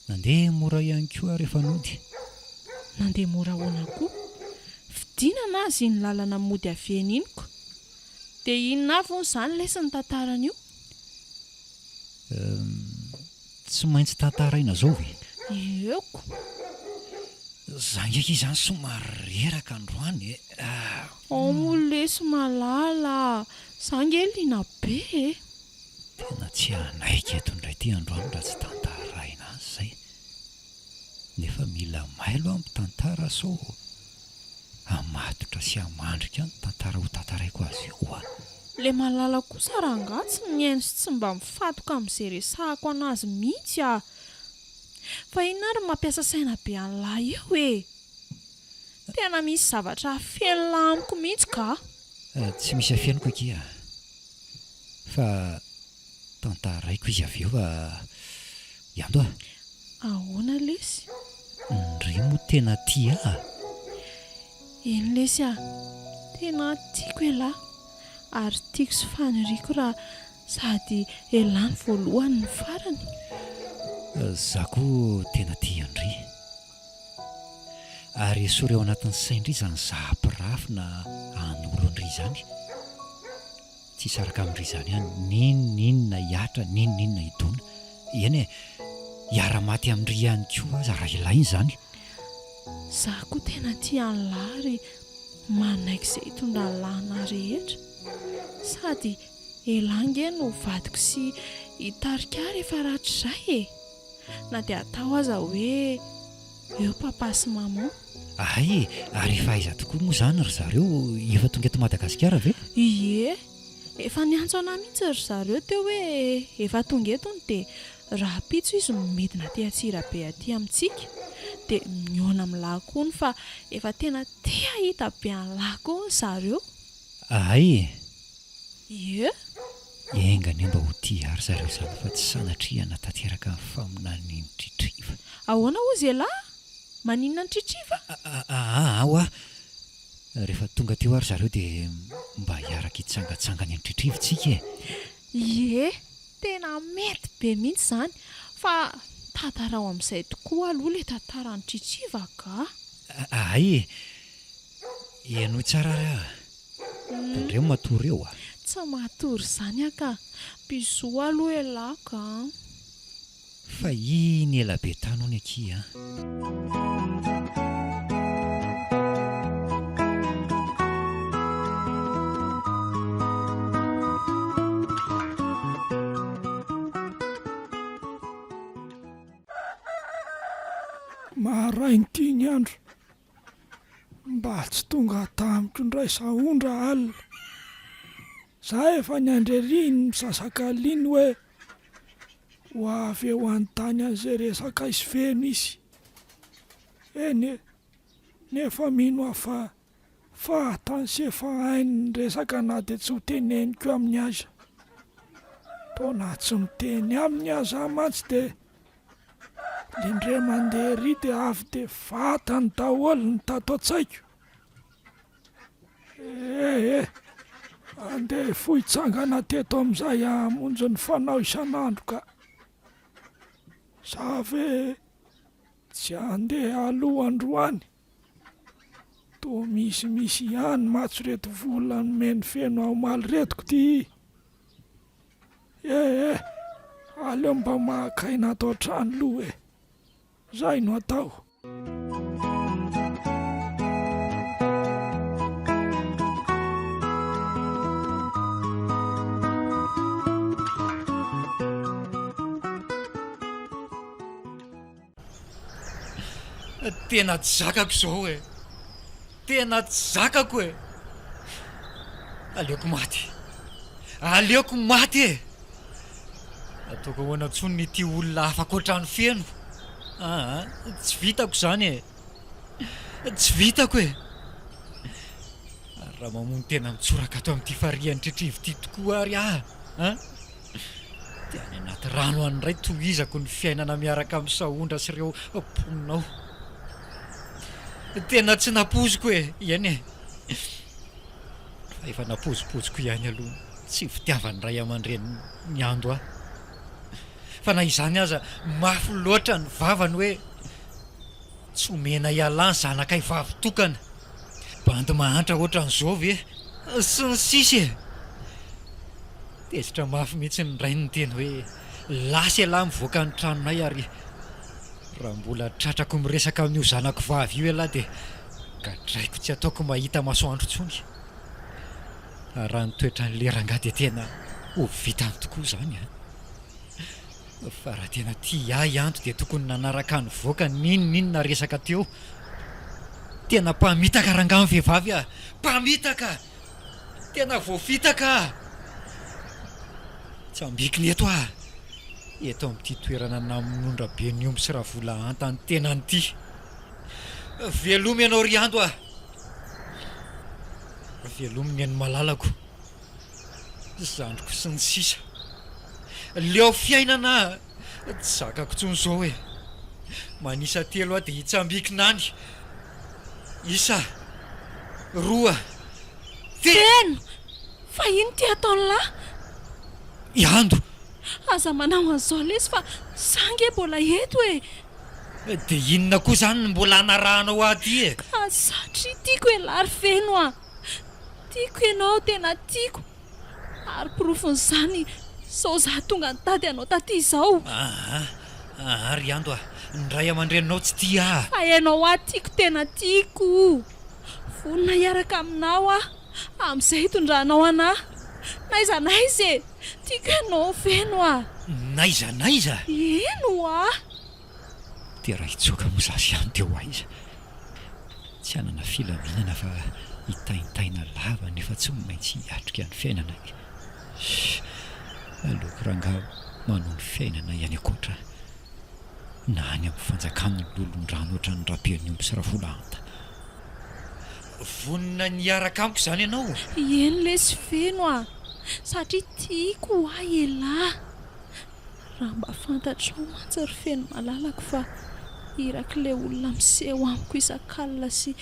Nandeha mora ihany koa aho rehefa nody. Nandeha mora ahoana koa? Fidinana aza iny lalana mody avy eny iny ko! Dia inona avy hono izany lesy ny tantaran'io? Humm, tsy maintsy tantaraina zao ve? Ieko! Za nge akia zany somary reraka androany e! Ao moa lesy malala a! Za nge liana be e! Tena tsy hanaiky eto indray ity androany raha tsy tantaraina azy izay. Nefa mila mailo aho mitantara sao hamatotra sy hamandrika ny tantara ho tantaraiko azy eo a! Le malala kosa rangaha tsy mihaino sy tsy mba mifantoka amin'izay resahako anazy mihitsy ah! Fa inona ary no mampiasa saina be an'lah eo e? Tena misy zavatra afen'lah amiko mihitsy kah! Tsy misy afeniko akia. Fa tantaraiko izy avy eo fa Iando a! Ahoana lesy? Ndry moa tena tia ahy a! Eny lesy a! Tena tiako elah ary tiako sy faniriako raha sady elah ny voalohany no farany. Za koa tena tia an-dry. Ary esory ao anatin'ny sain-dry izany za hampirafy na hanolo an-dry izany. Tsy hisaraka amin-dry izany ihany, n'inon'inona hihatra, n'inon'inona hidona. Eny e, hiara-maty amin-dry ihany koa aza raha ilaina izany. Za koa tena tia an'lah ary manaiky izay hitondran'lah anah rehetra. Sady elah ange no vadiko sy hitarika ahy rehefa rahatrizay e! Na dia atao aza hoe eo papa sy maman. Hay e! Ary efa aiza tokoa moa izany ry zareo? Efa tonga eto Madagasikara ve? Ie! Efa niantso anah mihitsy ry zareo teo hoe efa tonga eto hono dia rahampitso izy no midina aty Antsirabe aty amintsika. Dia mihaona amin'lah koa hono fa efa tena te hahita be an'lah koa hono zareo. Hay e! Ie. Enga anie mba ho tia ahy ry zareo izany fa tsy sanatria hanatanteraka ny faminanian'i Tritriva. Ahoana hozy elah? Maninona an'i Tritriva? Aa hoa! Rehefa tonga teo ary zareo dia mba hiaraka hitsangatsangana eny Tritriva tsika e! Ie! Tena mety be mihitsy izany! Fa tantarao amin'izay tokoa aloha ilay tantaran'i Tritriva ka! Hay e! Henoy tsara ary aho. Tandremo matory eo a. Tsy matory izany aho ka. Bisous aloha elah ka. Fa iny ela be tany hono akia a. Marain-ty ny andro. Mba tsy tonga tamiko indray sahondra alina. Za efa niandry ery iny misasak'alina iny hoe ho avy eo hanontany an'izay resakay sy feno izy. Eny e, nefa mino aho fa fahatany sy efa hainy ny resaka na dia tsy ho teneniko aminy aza. Toa na tsy miteny aminy aza aho mantsy dia Le ndre mandeha ery de avy de vatany daholo ny tato an-tsaiko. Eh eh, andeha hifoha hitsangana teto amin'izay hamonjy ny fanao isan'andro ka. Za ve tsy handeha aloha androany? Toa misimisy ihany matso reto vola nomeny feno ahy omaly reto k'ty. Eh eh! Aleo mba maka aina ato an-trano loha e! Zay no atao. Tena tsy zakako izao e! Tena tsy zakako e! Aleoko maty! Aleoko maty e! Ataoko ahoana intsony ny ity olona hafa ankoatran'i Feno? Aa, tsy vitako izany e! Tsy vitako e! Ary raha mamono tena mitsoraka ato amin'ity farihy an'Tritrivo ity tokoa ary aho an! Dia any anaty rano any indray tohizako ny fiainana miaraka amin'i Sahondra sy ireo mponina ao. Tena tsy nampoiziko e! Eny e! Fa efa nampoizimpoiziko ihany aloha ny tsy fitiavan'ny ray aman-dreny niando ahy. Fa na izany aza, mafy loatra ny vavany hoe tsy omena ialahy ny zanakay vavy tokana. Bandy mahantra ohatran'izao ve? Sy ny sisa e! Tezitra mafy mihitsy ny rainy niteny hoe lasa ialahy mivoaka ny tranonay ary raha mbola tratrako miresaka amin'io zanako vavy io ialahy dia gadraiko tsy ataoko mahita masoandro intsony. Ary raha ny toetran'ilay rangahy dia tena ho vitany tokoa izany an! Fa raha tena tia ahy Anto dia tokony nanaraka nivoaka n'inon'inona resaka teo. Tena mpamitaka rangahy ny vehivavy ah! Mpamitaka! Tena voafitaka ah! Tsy ambikina eto ah! Eto amin'ity toerana namonoan-dRabeniomby sy Ravolahanta ny tenany ity. Velomy ianao ry Ando ah! Velomy neny malalako. Zandriko sy ny sisa. Leo fiainana aho, tsy zakako intsony izao e. Manisa telo aho dia hitsambikina any. Isa, roa, telo. Feno! Fa ino ty ataon'lah? I Ando! Aza manao an'izao lesy fa za nge mbola eto e! Dia inona koa izany no mbola anarahanao ahy aty e? Ka satria tiako elah ry Feno a! Tiako ianao, tena tiako. Ary porofon'izany izao izaho tonga nitady anao taty izao. Aa, aa ry Ando a, ny ray aman-dreninao tsy tia ahy. Fa ianao aho tiako tena tiako. Vonona hiaraka aminao aho, amin'izay hitondranao anà. N'aiza n'aiza e! Tiako ianao feno a! N'aiza n'aiza? Eny ho'a! Dia raha hitsoaka moa za sy Ando dia ho aiza? Tsy hanana filaminana fa hitaintaina lava nefa tsy maintsy hiatrika ny fiainana e! Aleoko rangahy manohy ny fiainana any ankoatra. Na any amin'ny fanjakan'ny lolon-drano ohatran'ny Rabeniompy sy Ravolahanta. Vonona ny hiaraka amiko izany ianao? Eny lesy feno a! Satria tiako ho ahy elah! Raha mba fantatrao mantsy ry feno malalako fa irak'ilay olona miseho amiko isak'alina sy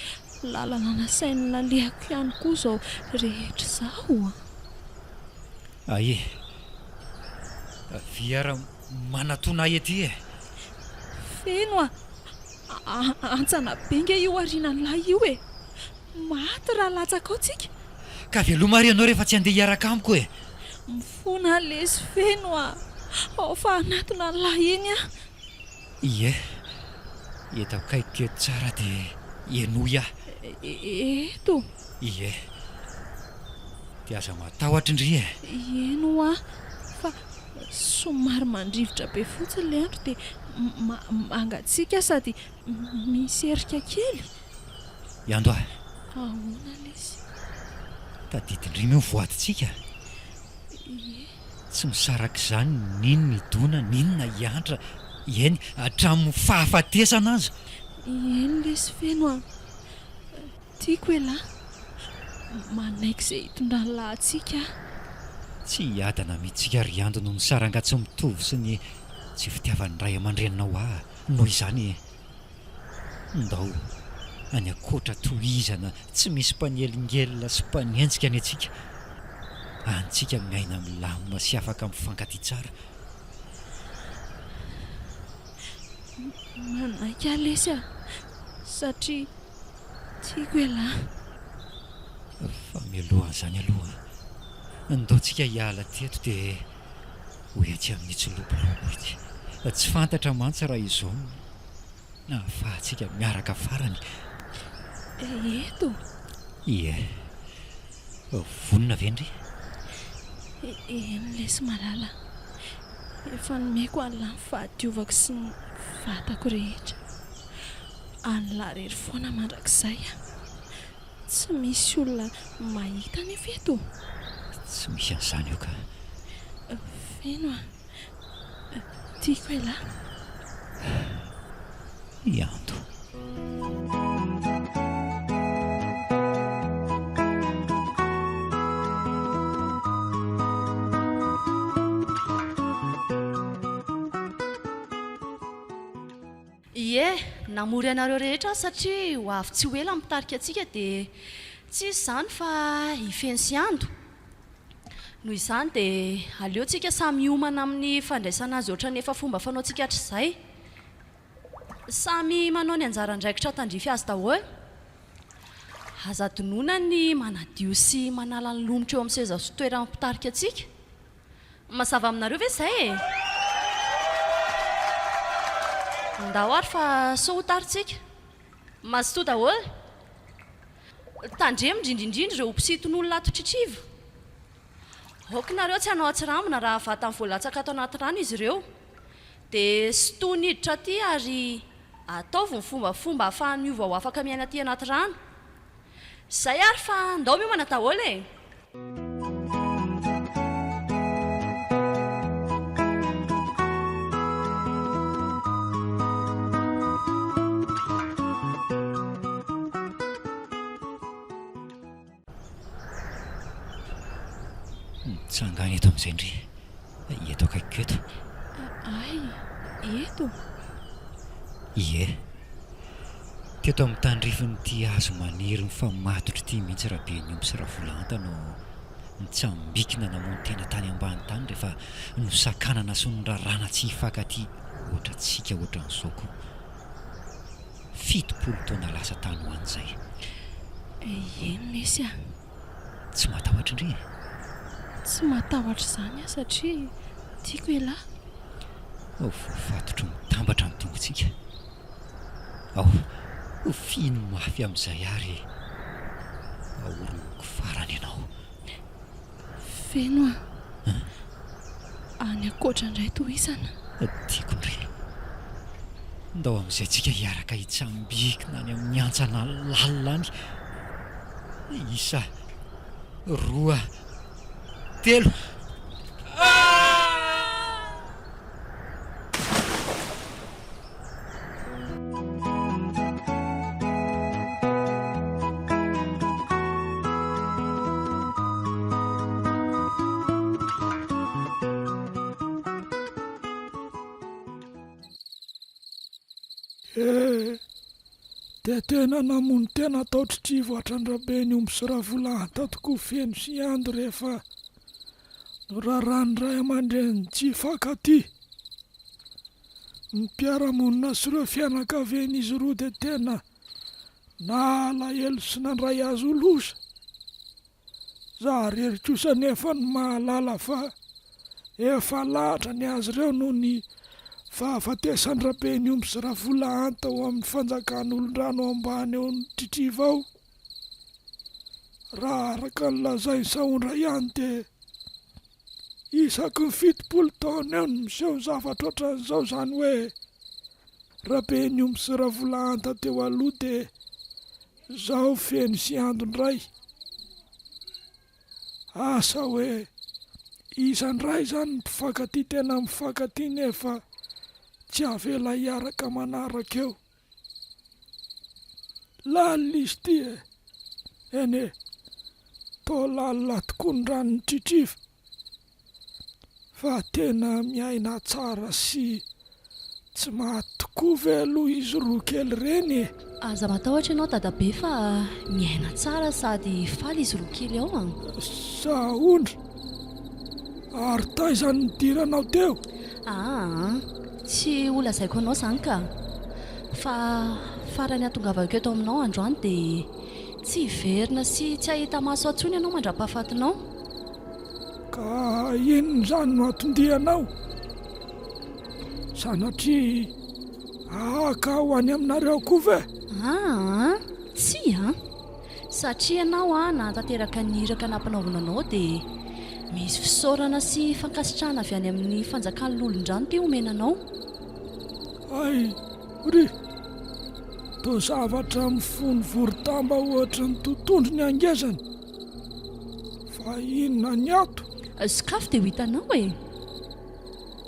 lalana nasainy nalehako ihany koa izao rehetra izao a! Aie! Avia ary manatona ahy ety e! Feno a! Hantsana be nge io aorianan'lah io e! Maty raha latsaka ao tsika! Ka veloma ary ianao rehefa tsy handeha hiaraka amiko e! Mifona lesy Feno a! Ao fa hanatona an'lah iny aho! Ie, eto akaikiko eto tsara dia henoy aho. Eto? Ie. Dia aza matahotra ndry e! Eny hoa, fa somary mandrivotra be fotsiny ilay andro dia mangatsiaka sady misy erika kely. Iando a! Ahoana lesy? Tadidin-dry moa ny voadintsika? Ie. Tsy misaraka izany n'inona hidona n'inona hiantra, eny hatramin'ny fahafatesana aza. Eny lesy feno a! Tiako elah. Manaiky izay hitondran'lah antsika aho. Tsy hiadana mihitsika ry Ando noho ny saranga tsy mitovy sy ny tsy fitiavan'ny ray aman-dreninao ahy noho izany ndao any ankoatra tohizana tsy misy mpanelingelina sy mpanenjika ny antsika. Any tsika miaina milamina sy afaka mifankatia tsara. Manaiky aho lesy a! Satria Tiako ialahy. Fa mialohan'izany aloha, ndao tsika hiala teto dia ho etsy amin'itsy lobolobo itsy. Tsy fantatra mantsy raha izao no ahafahantsika miaraka farany. Eto? Ie. Vonona ve ndry? Eny lesy malala. Efa nomeko an'lah ny fahadiovako sy ny vatako rehetra. An'lah rery foana mandrakizay a! Tsy misy olona mahita anefa eto. Tsy misy an'izany eo ka. Feno a! Tiako elah. Ianto. Ie, namory anareo rehetra aho satria ho avy tsy ho ela ny mpitarika antsika dia tsy iza izany fa i Feno sy Ando. Noho izany dia aleo tsika samy hiomana amin'ny fandraisana azy ohatran'ny efa fomba fanaontsika hatrizay. Samy manao ny anjara andraikitra tandrify azy daholo. Aza adinoina ny manadio sy manala ny lomotra eo amin'ny seza sy toeran'ny mpitarika antsika. Mazava aminareo ve izay e? Ndao ary fa sao ho tarintsika. Mazotoa daholo. Tandremo indrindra indrindra ireo mpisinton'olona ato Tritriva. Aoka nareo tsy hanao atsirambina raha vatany voalatsaka ato anaty rano izy ireo. Dia sintohiny hiditra aty ary ataovy ny fombafomba ahafahany miova ho afaka miaina aty anaty rano. Zay ary fa ndao miomana daholo e! Mitsangana eto amin'izay ndry. Eto akaikiko eto. Ay, eto? Ie. Teto amin'ny tandrifin'ity hazo maniry mifamatotra ity mihitsy Rabeniompy sy Ravolahanta no nitsambikina namono tena tany ambany tany rehefa nosakanana sy noraràna tsy hifankatia ohatrantsika ohatran'izao koa. 70 taona lasa tany ho any izay. Eny lesy a! Tsy matahotra ndry e? Tsy matahotra izany aho satria tiako ialahy. Voafatotro mitambatra ny tongotsika. Ao, fihino mafy amin'izay ary ahorohoko farany ianao. Feno a! Any ankoatra indray tohizana. Tiako ndry. Ndao amin'izay tsika hiaraka hitsambikina any amin'ny hantsana lalina any. Isa, roa, telo. Eh! Dia tena namono tena tao Tritrivo hatrandrabe ny omby sy ravolahanta tokoa feno sy ando rehefa noraran'ny ray aman-dreniny tsy hifankatia. Ny mpiara-monina sy ireo fianakavian'izy roa dia tena nalahelo sy nandray azy ho loza. Za rery kosa anefa no mahalala fa efa lahatra ny azy ireo noho ny fahafatesan-dRabenihomby sy Ravolahanta ao amin'ny fanjakan'olondrano ambany ao Tritriva ao. Raha araka ny lazain'i Sahondra ihany dia isaky ny 70 taona eo no miseho ny zavatra ohatran'izao izany hoe Rabenihomby sy Ravolahanta teo aloha dia Zaho feno sy ando ndray. Asa hoe iza ndray zany ny mpifankatia tena mifankatia nefa tsy avela hiaraka manaraka eo. Lalina izy ity e! Eny e! Toa lalina tokoa ny ranon'i Tritriva. Fa tena miaina tsara sy tsy maty tokoa ve aloha izy roa kely ireny e? Aza matahotra ianao dadabe fa miaina tsara sady faly izy roa kely ao an! Sahondra! Ary taiza no nidiranao teo? Aa! Tsy ho lazaiko anao izany ka! Fa farany hahatongavako eto aminao androany dia tsy hiverina sy tsy hahita maso ahy intsony ianao mandra-pahafatinao. Ka inona izany no anton-dianao? Sanatria haka ho any aminareo koa ve? Aa, tsia an! Satria ianao nahatanteraka ny iraka nampanaovina anao dia misy fisaorana sy fankasitrahana avy any amin'ny fanjakan'ny lolon-drano ity omena anao. Hay, ry! Toa zavatra mifono vorodamba ohatry ny totohondry ny hangezany. Fa inona ny ato? Sokafy dia ho hitanao e!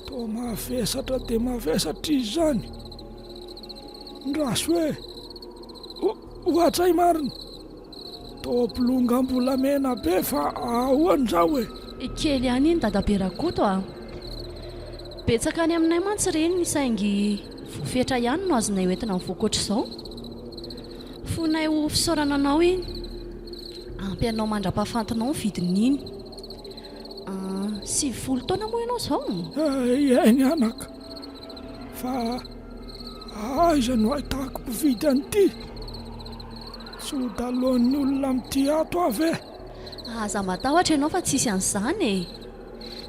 Toa mavesatra dia mavesatra izy izany. Ndraso hoe, ohatray marina. Toa bolongam-bolamena be fa ahoana izao e? Kely ihany iny dadabe Rakoto a! Betsaka any aminay mantsy ireny saingy voafetra ihany no azonay hoentina mivoaka ohatr'izao. Fonay ho fisaorana anao iny. Ampy anao mandra-pahafantinao ny vidin'iny. 90 taona moa ianao izao? Eny anaka, fa aiza no ahitako mpividy an'ity? Tsy ho daloan'ny olona amin'ity ato aho ve? Aza matahotra ianao fa tsy hisy an'izany e!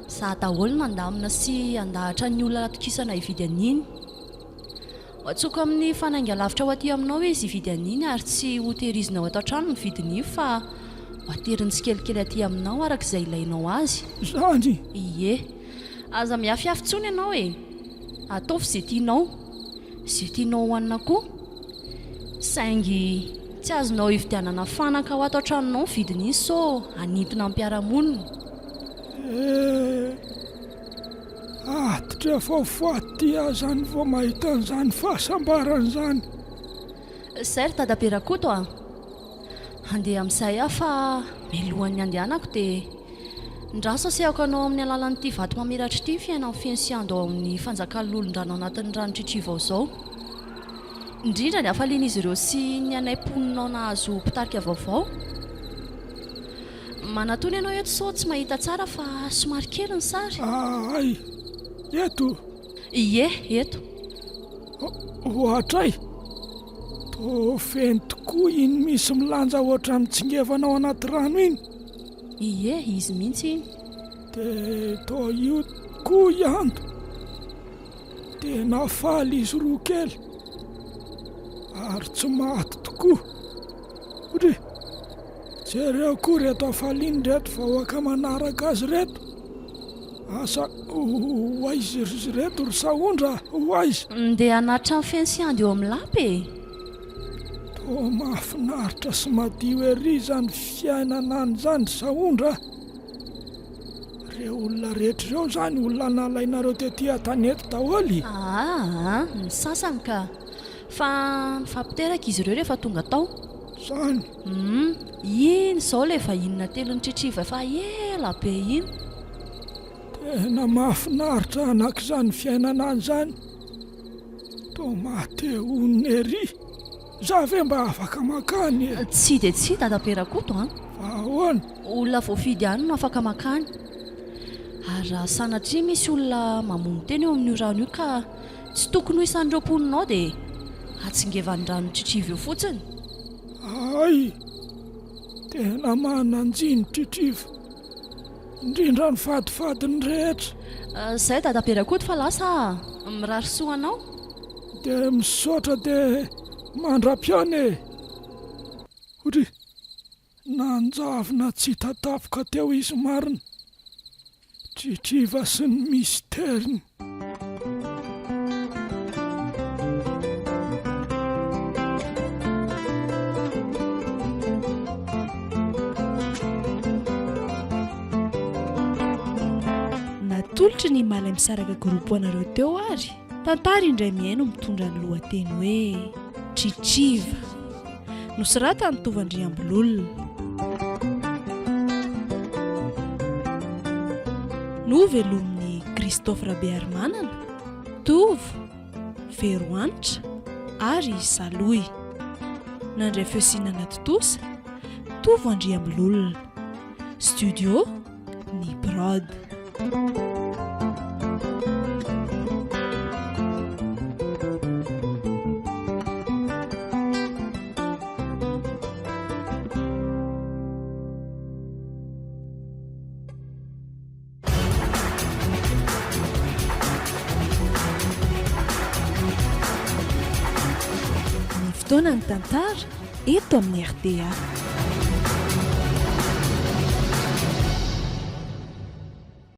Izaho daholo no handamina sy handahatra ny olona atokisana hividy an'iny. Ho antsoiko amin'ny fanainga lavitra ho aty aminao izy hividy an'iny ary tsy ho tehirizinao ato an-trano ny vidin'iny fa ho ateriny tsikelikely aty aminao araka izay ilainao azy. Izany? Ie. Aza miafiafy intsony ianao e! Ataovy izay tianao. Izay tianao hohanina koa. Saingy tsy azonao ividianana fanaka ho ato an-tranonao ny vidin'iny sao hanintona ny mpiara-monina. Eh! Atitra efa ho faty aho zany vao mahita an'izany fahasambarana izany. Zay ry dadabe Rakoto a! Handeha amin'izay aho fa mialohan'ny handehanako dia ndraso asehoko anao amin'ny alalan'ity vato mamiratra ity ny fiainan'i Feno sy Ando ao amin'ny fanjakan'ny lolon-drano anatin'ny rano Tritriva ao izao. Indrindra ny hafalian'izy ireo sy ny anay mponina ao nahazo mpitarika vaovao. Manatona ianao eto sao tsy mahita tsara fa somary kely ny sary. Ahay! Eto? Ie, eto. Ohatray! Toa feno tokoa iny misy milanja ohatran'ny mitsingevana ao anaty rano iny. Ie, izy mihitsy iny. Dia toa io koa i Ando. Tena faly izy roa kely. Ary tsy maty tokoa. Ry! Jereo koa ireto hafaliana ireto vahoaka manaraka azy ireto. Asa ho aiza izy ireto ry Sahondra a? Ho aiza? Ndeha hanatitra ny feno sy Andy eo amin'ny lapa e! Toa mahafinaritra sy madio ery izany fiainana any izany ry Sahondra a! Ireo olona rehetra ireo izany olona nalainareo tety an-tanety daholo? Aa, ny sasany ka. Fa nifampiteraka izy ireo rehefa tonga tao. Zany? Humm, iny izao ilay vahiny natelin'i Tritriva efa ela be iny. Tena mahafinaritra anaka izany fiainana any izany. Toa maha-te honina ery. Za ve mba afaka mankany e? Tsia dia tsia Dadabe Rakoto an! Fa ahoana? Olona voafidy ihany no afaka mankany. Ary raha sanatria misy olona mamono tena eo amin'io rano io ka tsy tokony ho isan'ireo mponina ao dia hatsingevan'ny rano tritriva eo fotsiny. Hay! Tena manan-jiny tritriva. Indrindra ny fadifadiny rehetra. Zay Dadabe Rakoto fa lasa ah! Mirary soa anao. Dia misaotra dia mandra-pihaona e! Ory! Nanjavona tsy hita tavoka teo izy marina. Tritriva sy ny misteriny. Natolotry ny Malaimisaraka Group ho anareo teo ary tantara indray mihaino mitondra ny lohateny hoe Tritriva. Nosoratan'i Tovo Andriambololona. Novelomin'i Christophe Rabearimanana, Tovo, Verohanitra ary Salohy. Nandray feo sy nanatontosa, Tovo Andriambololona. Studio, Ny Prod. Ny fotoana ny tantara eto amin'ny rta.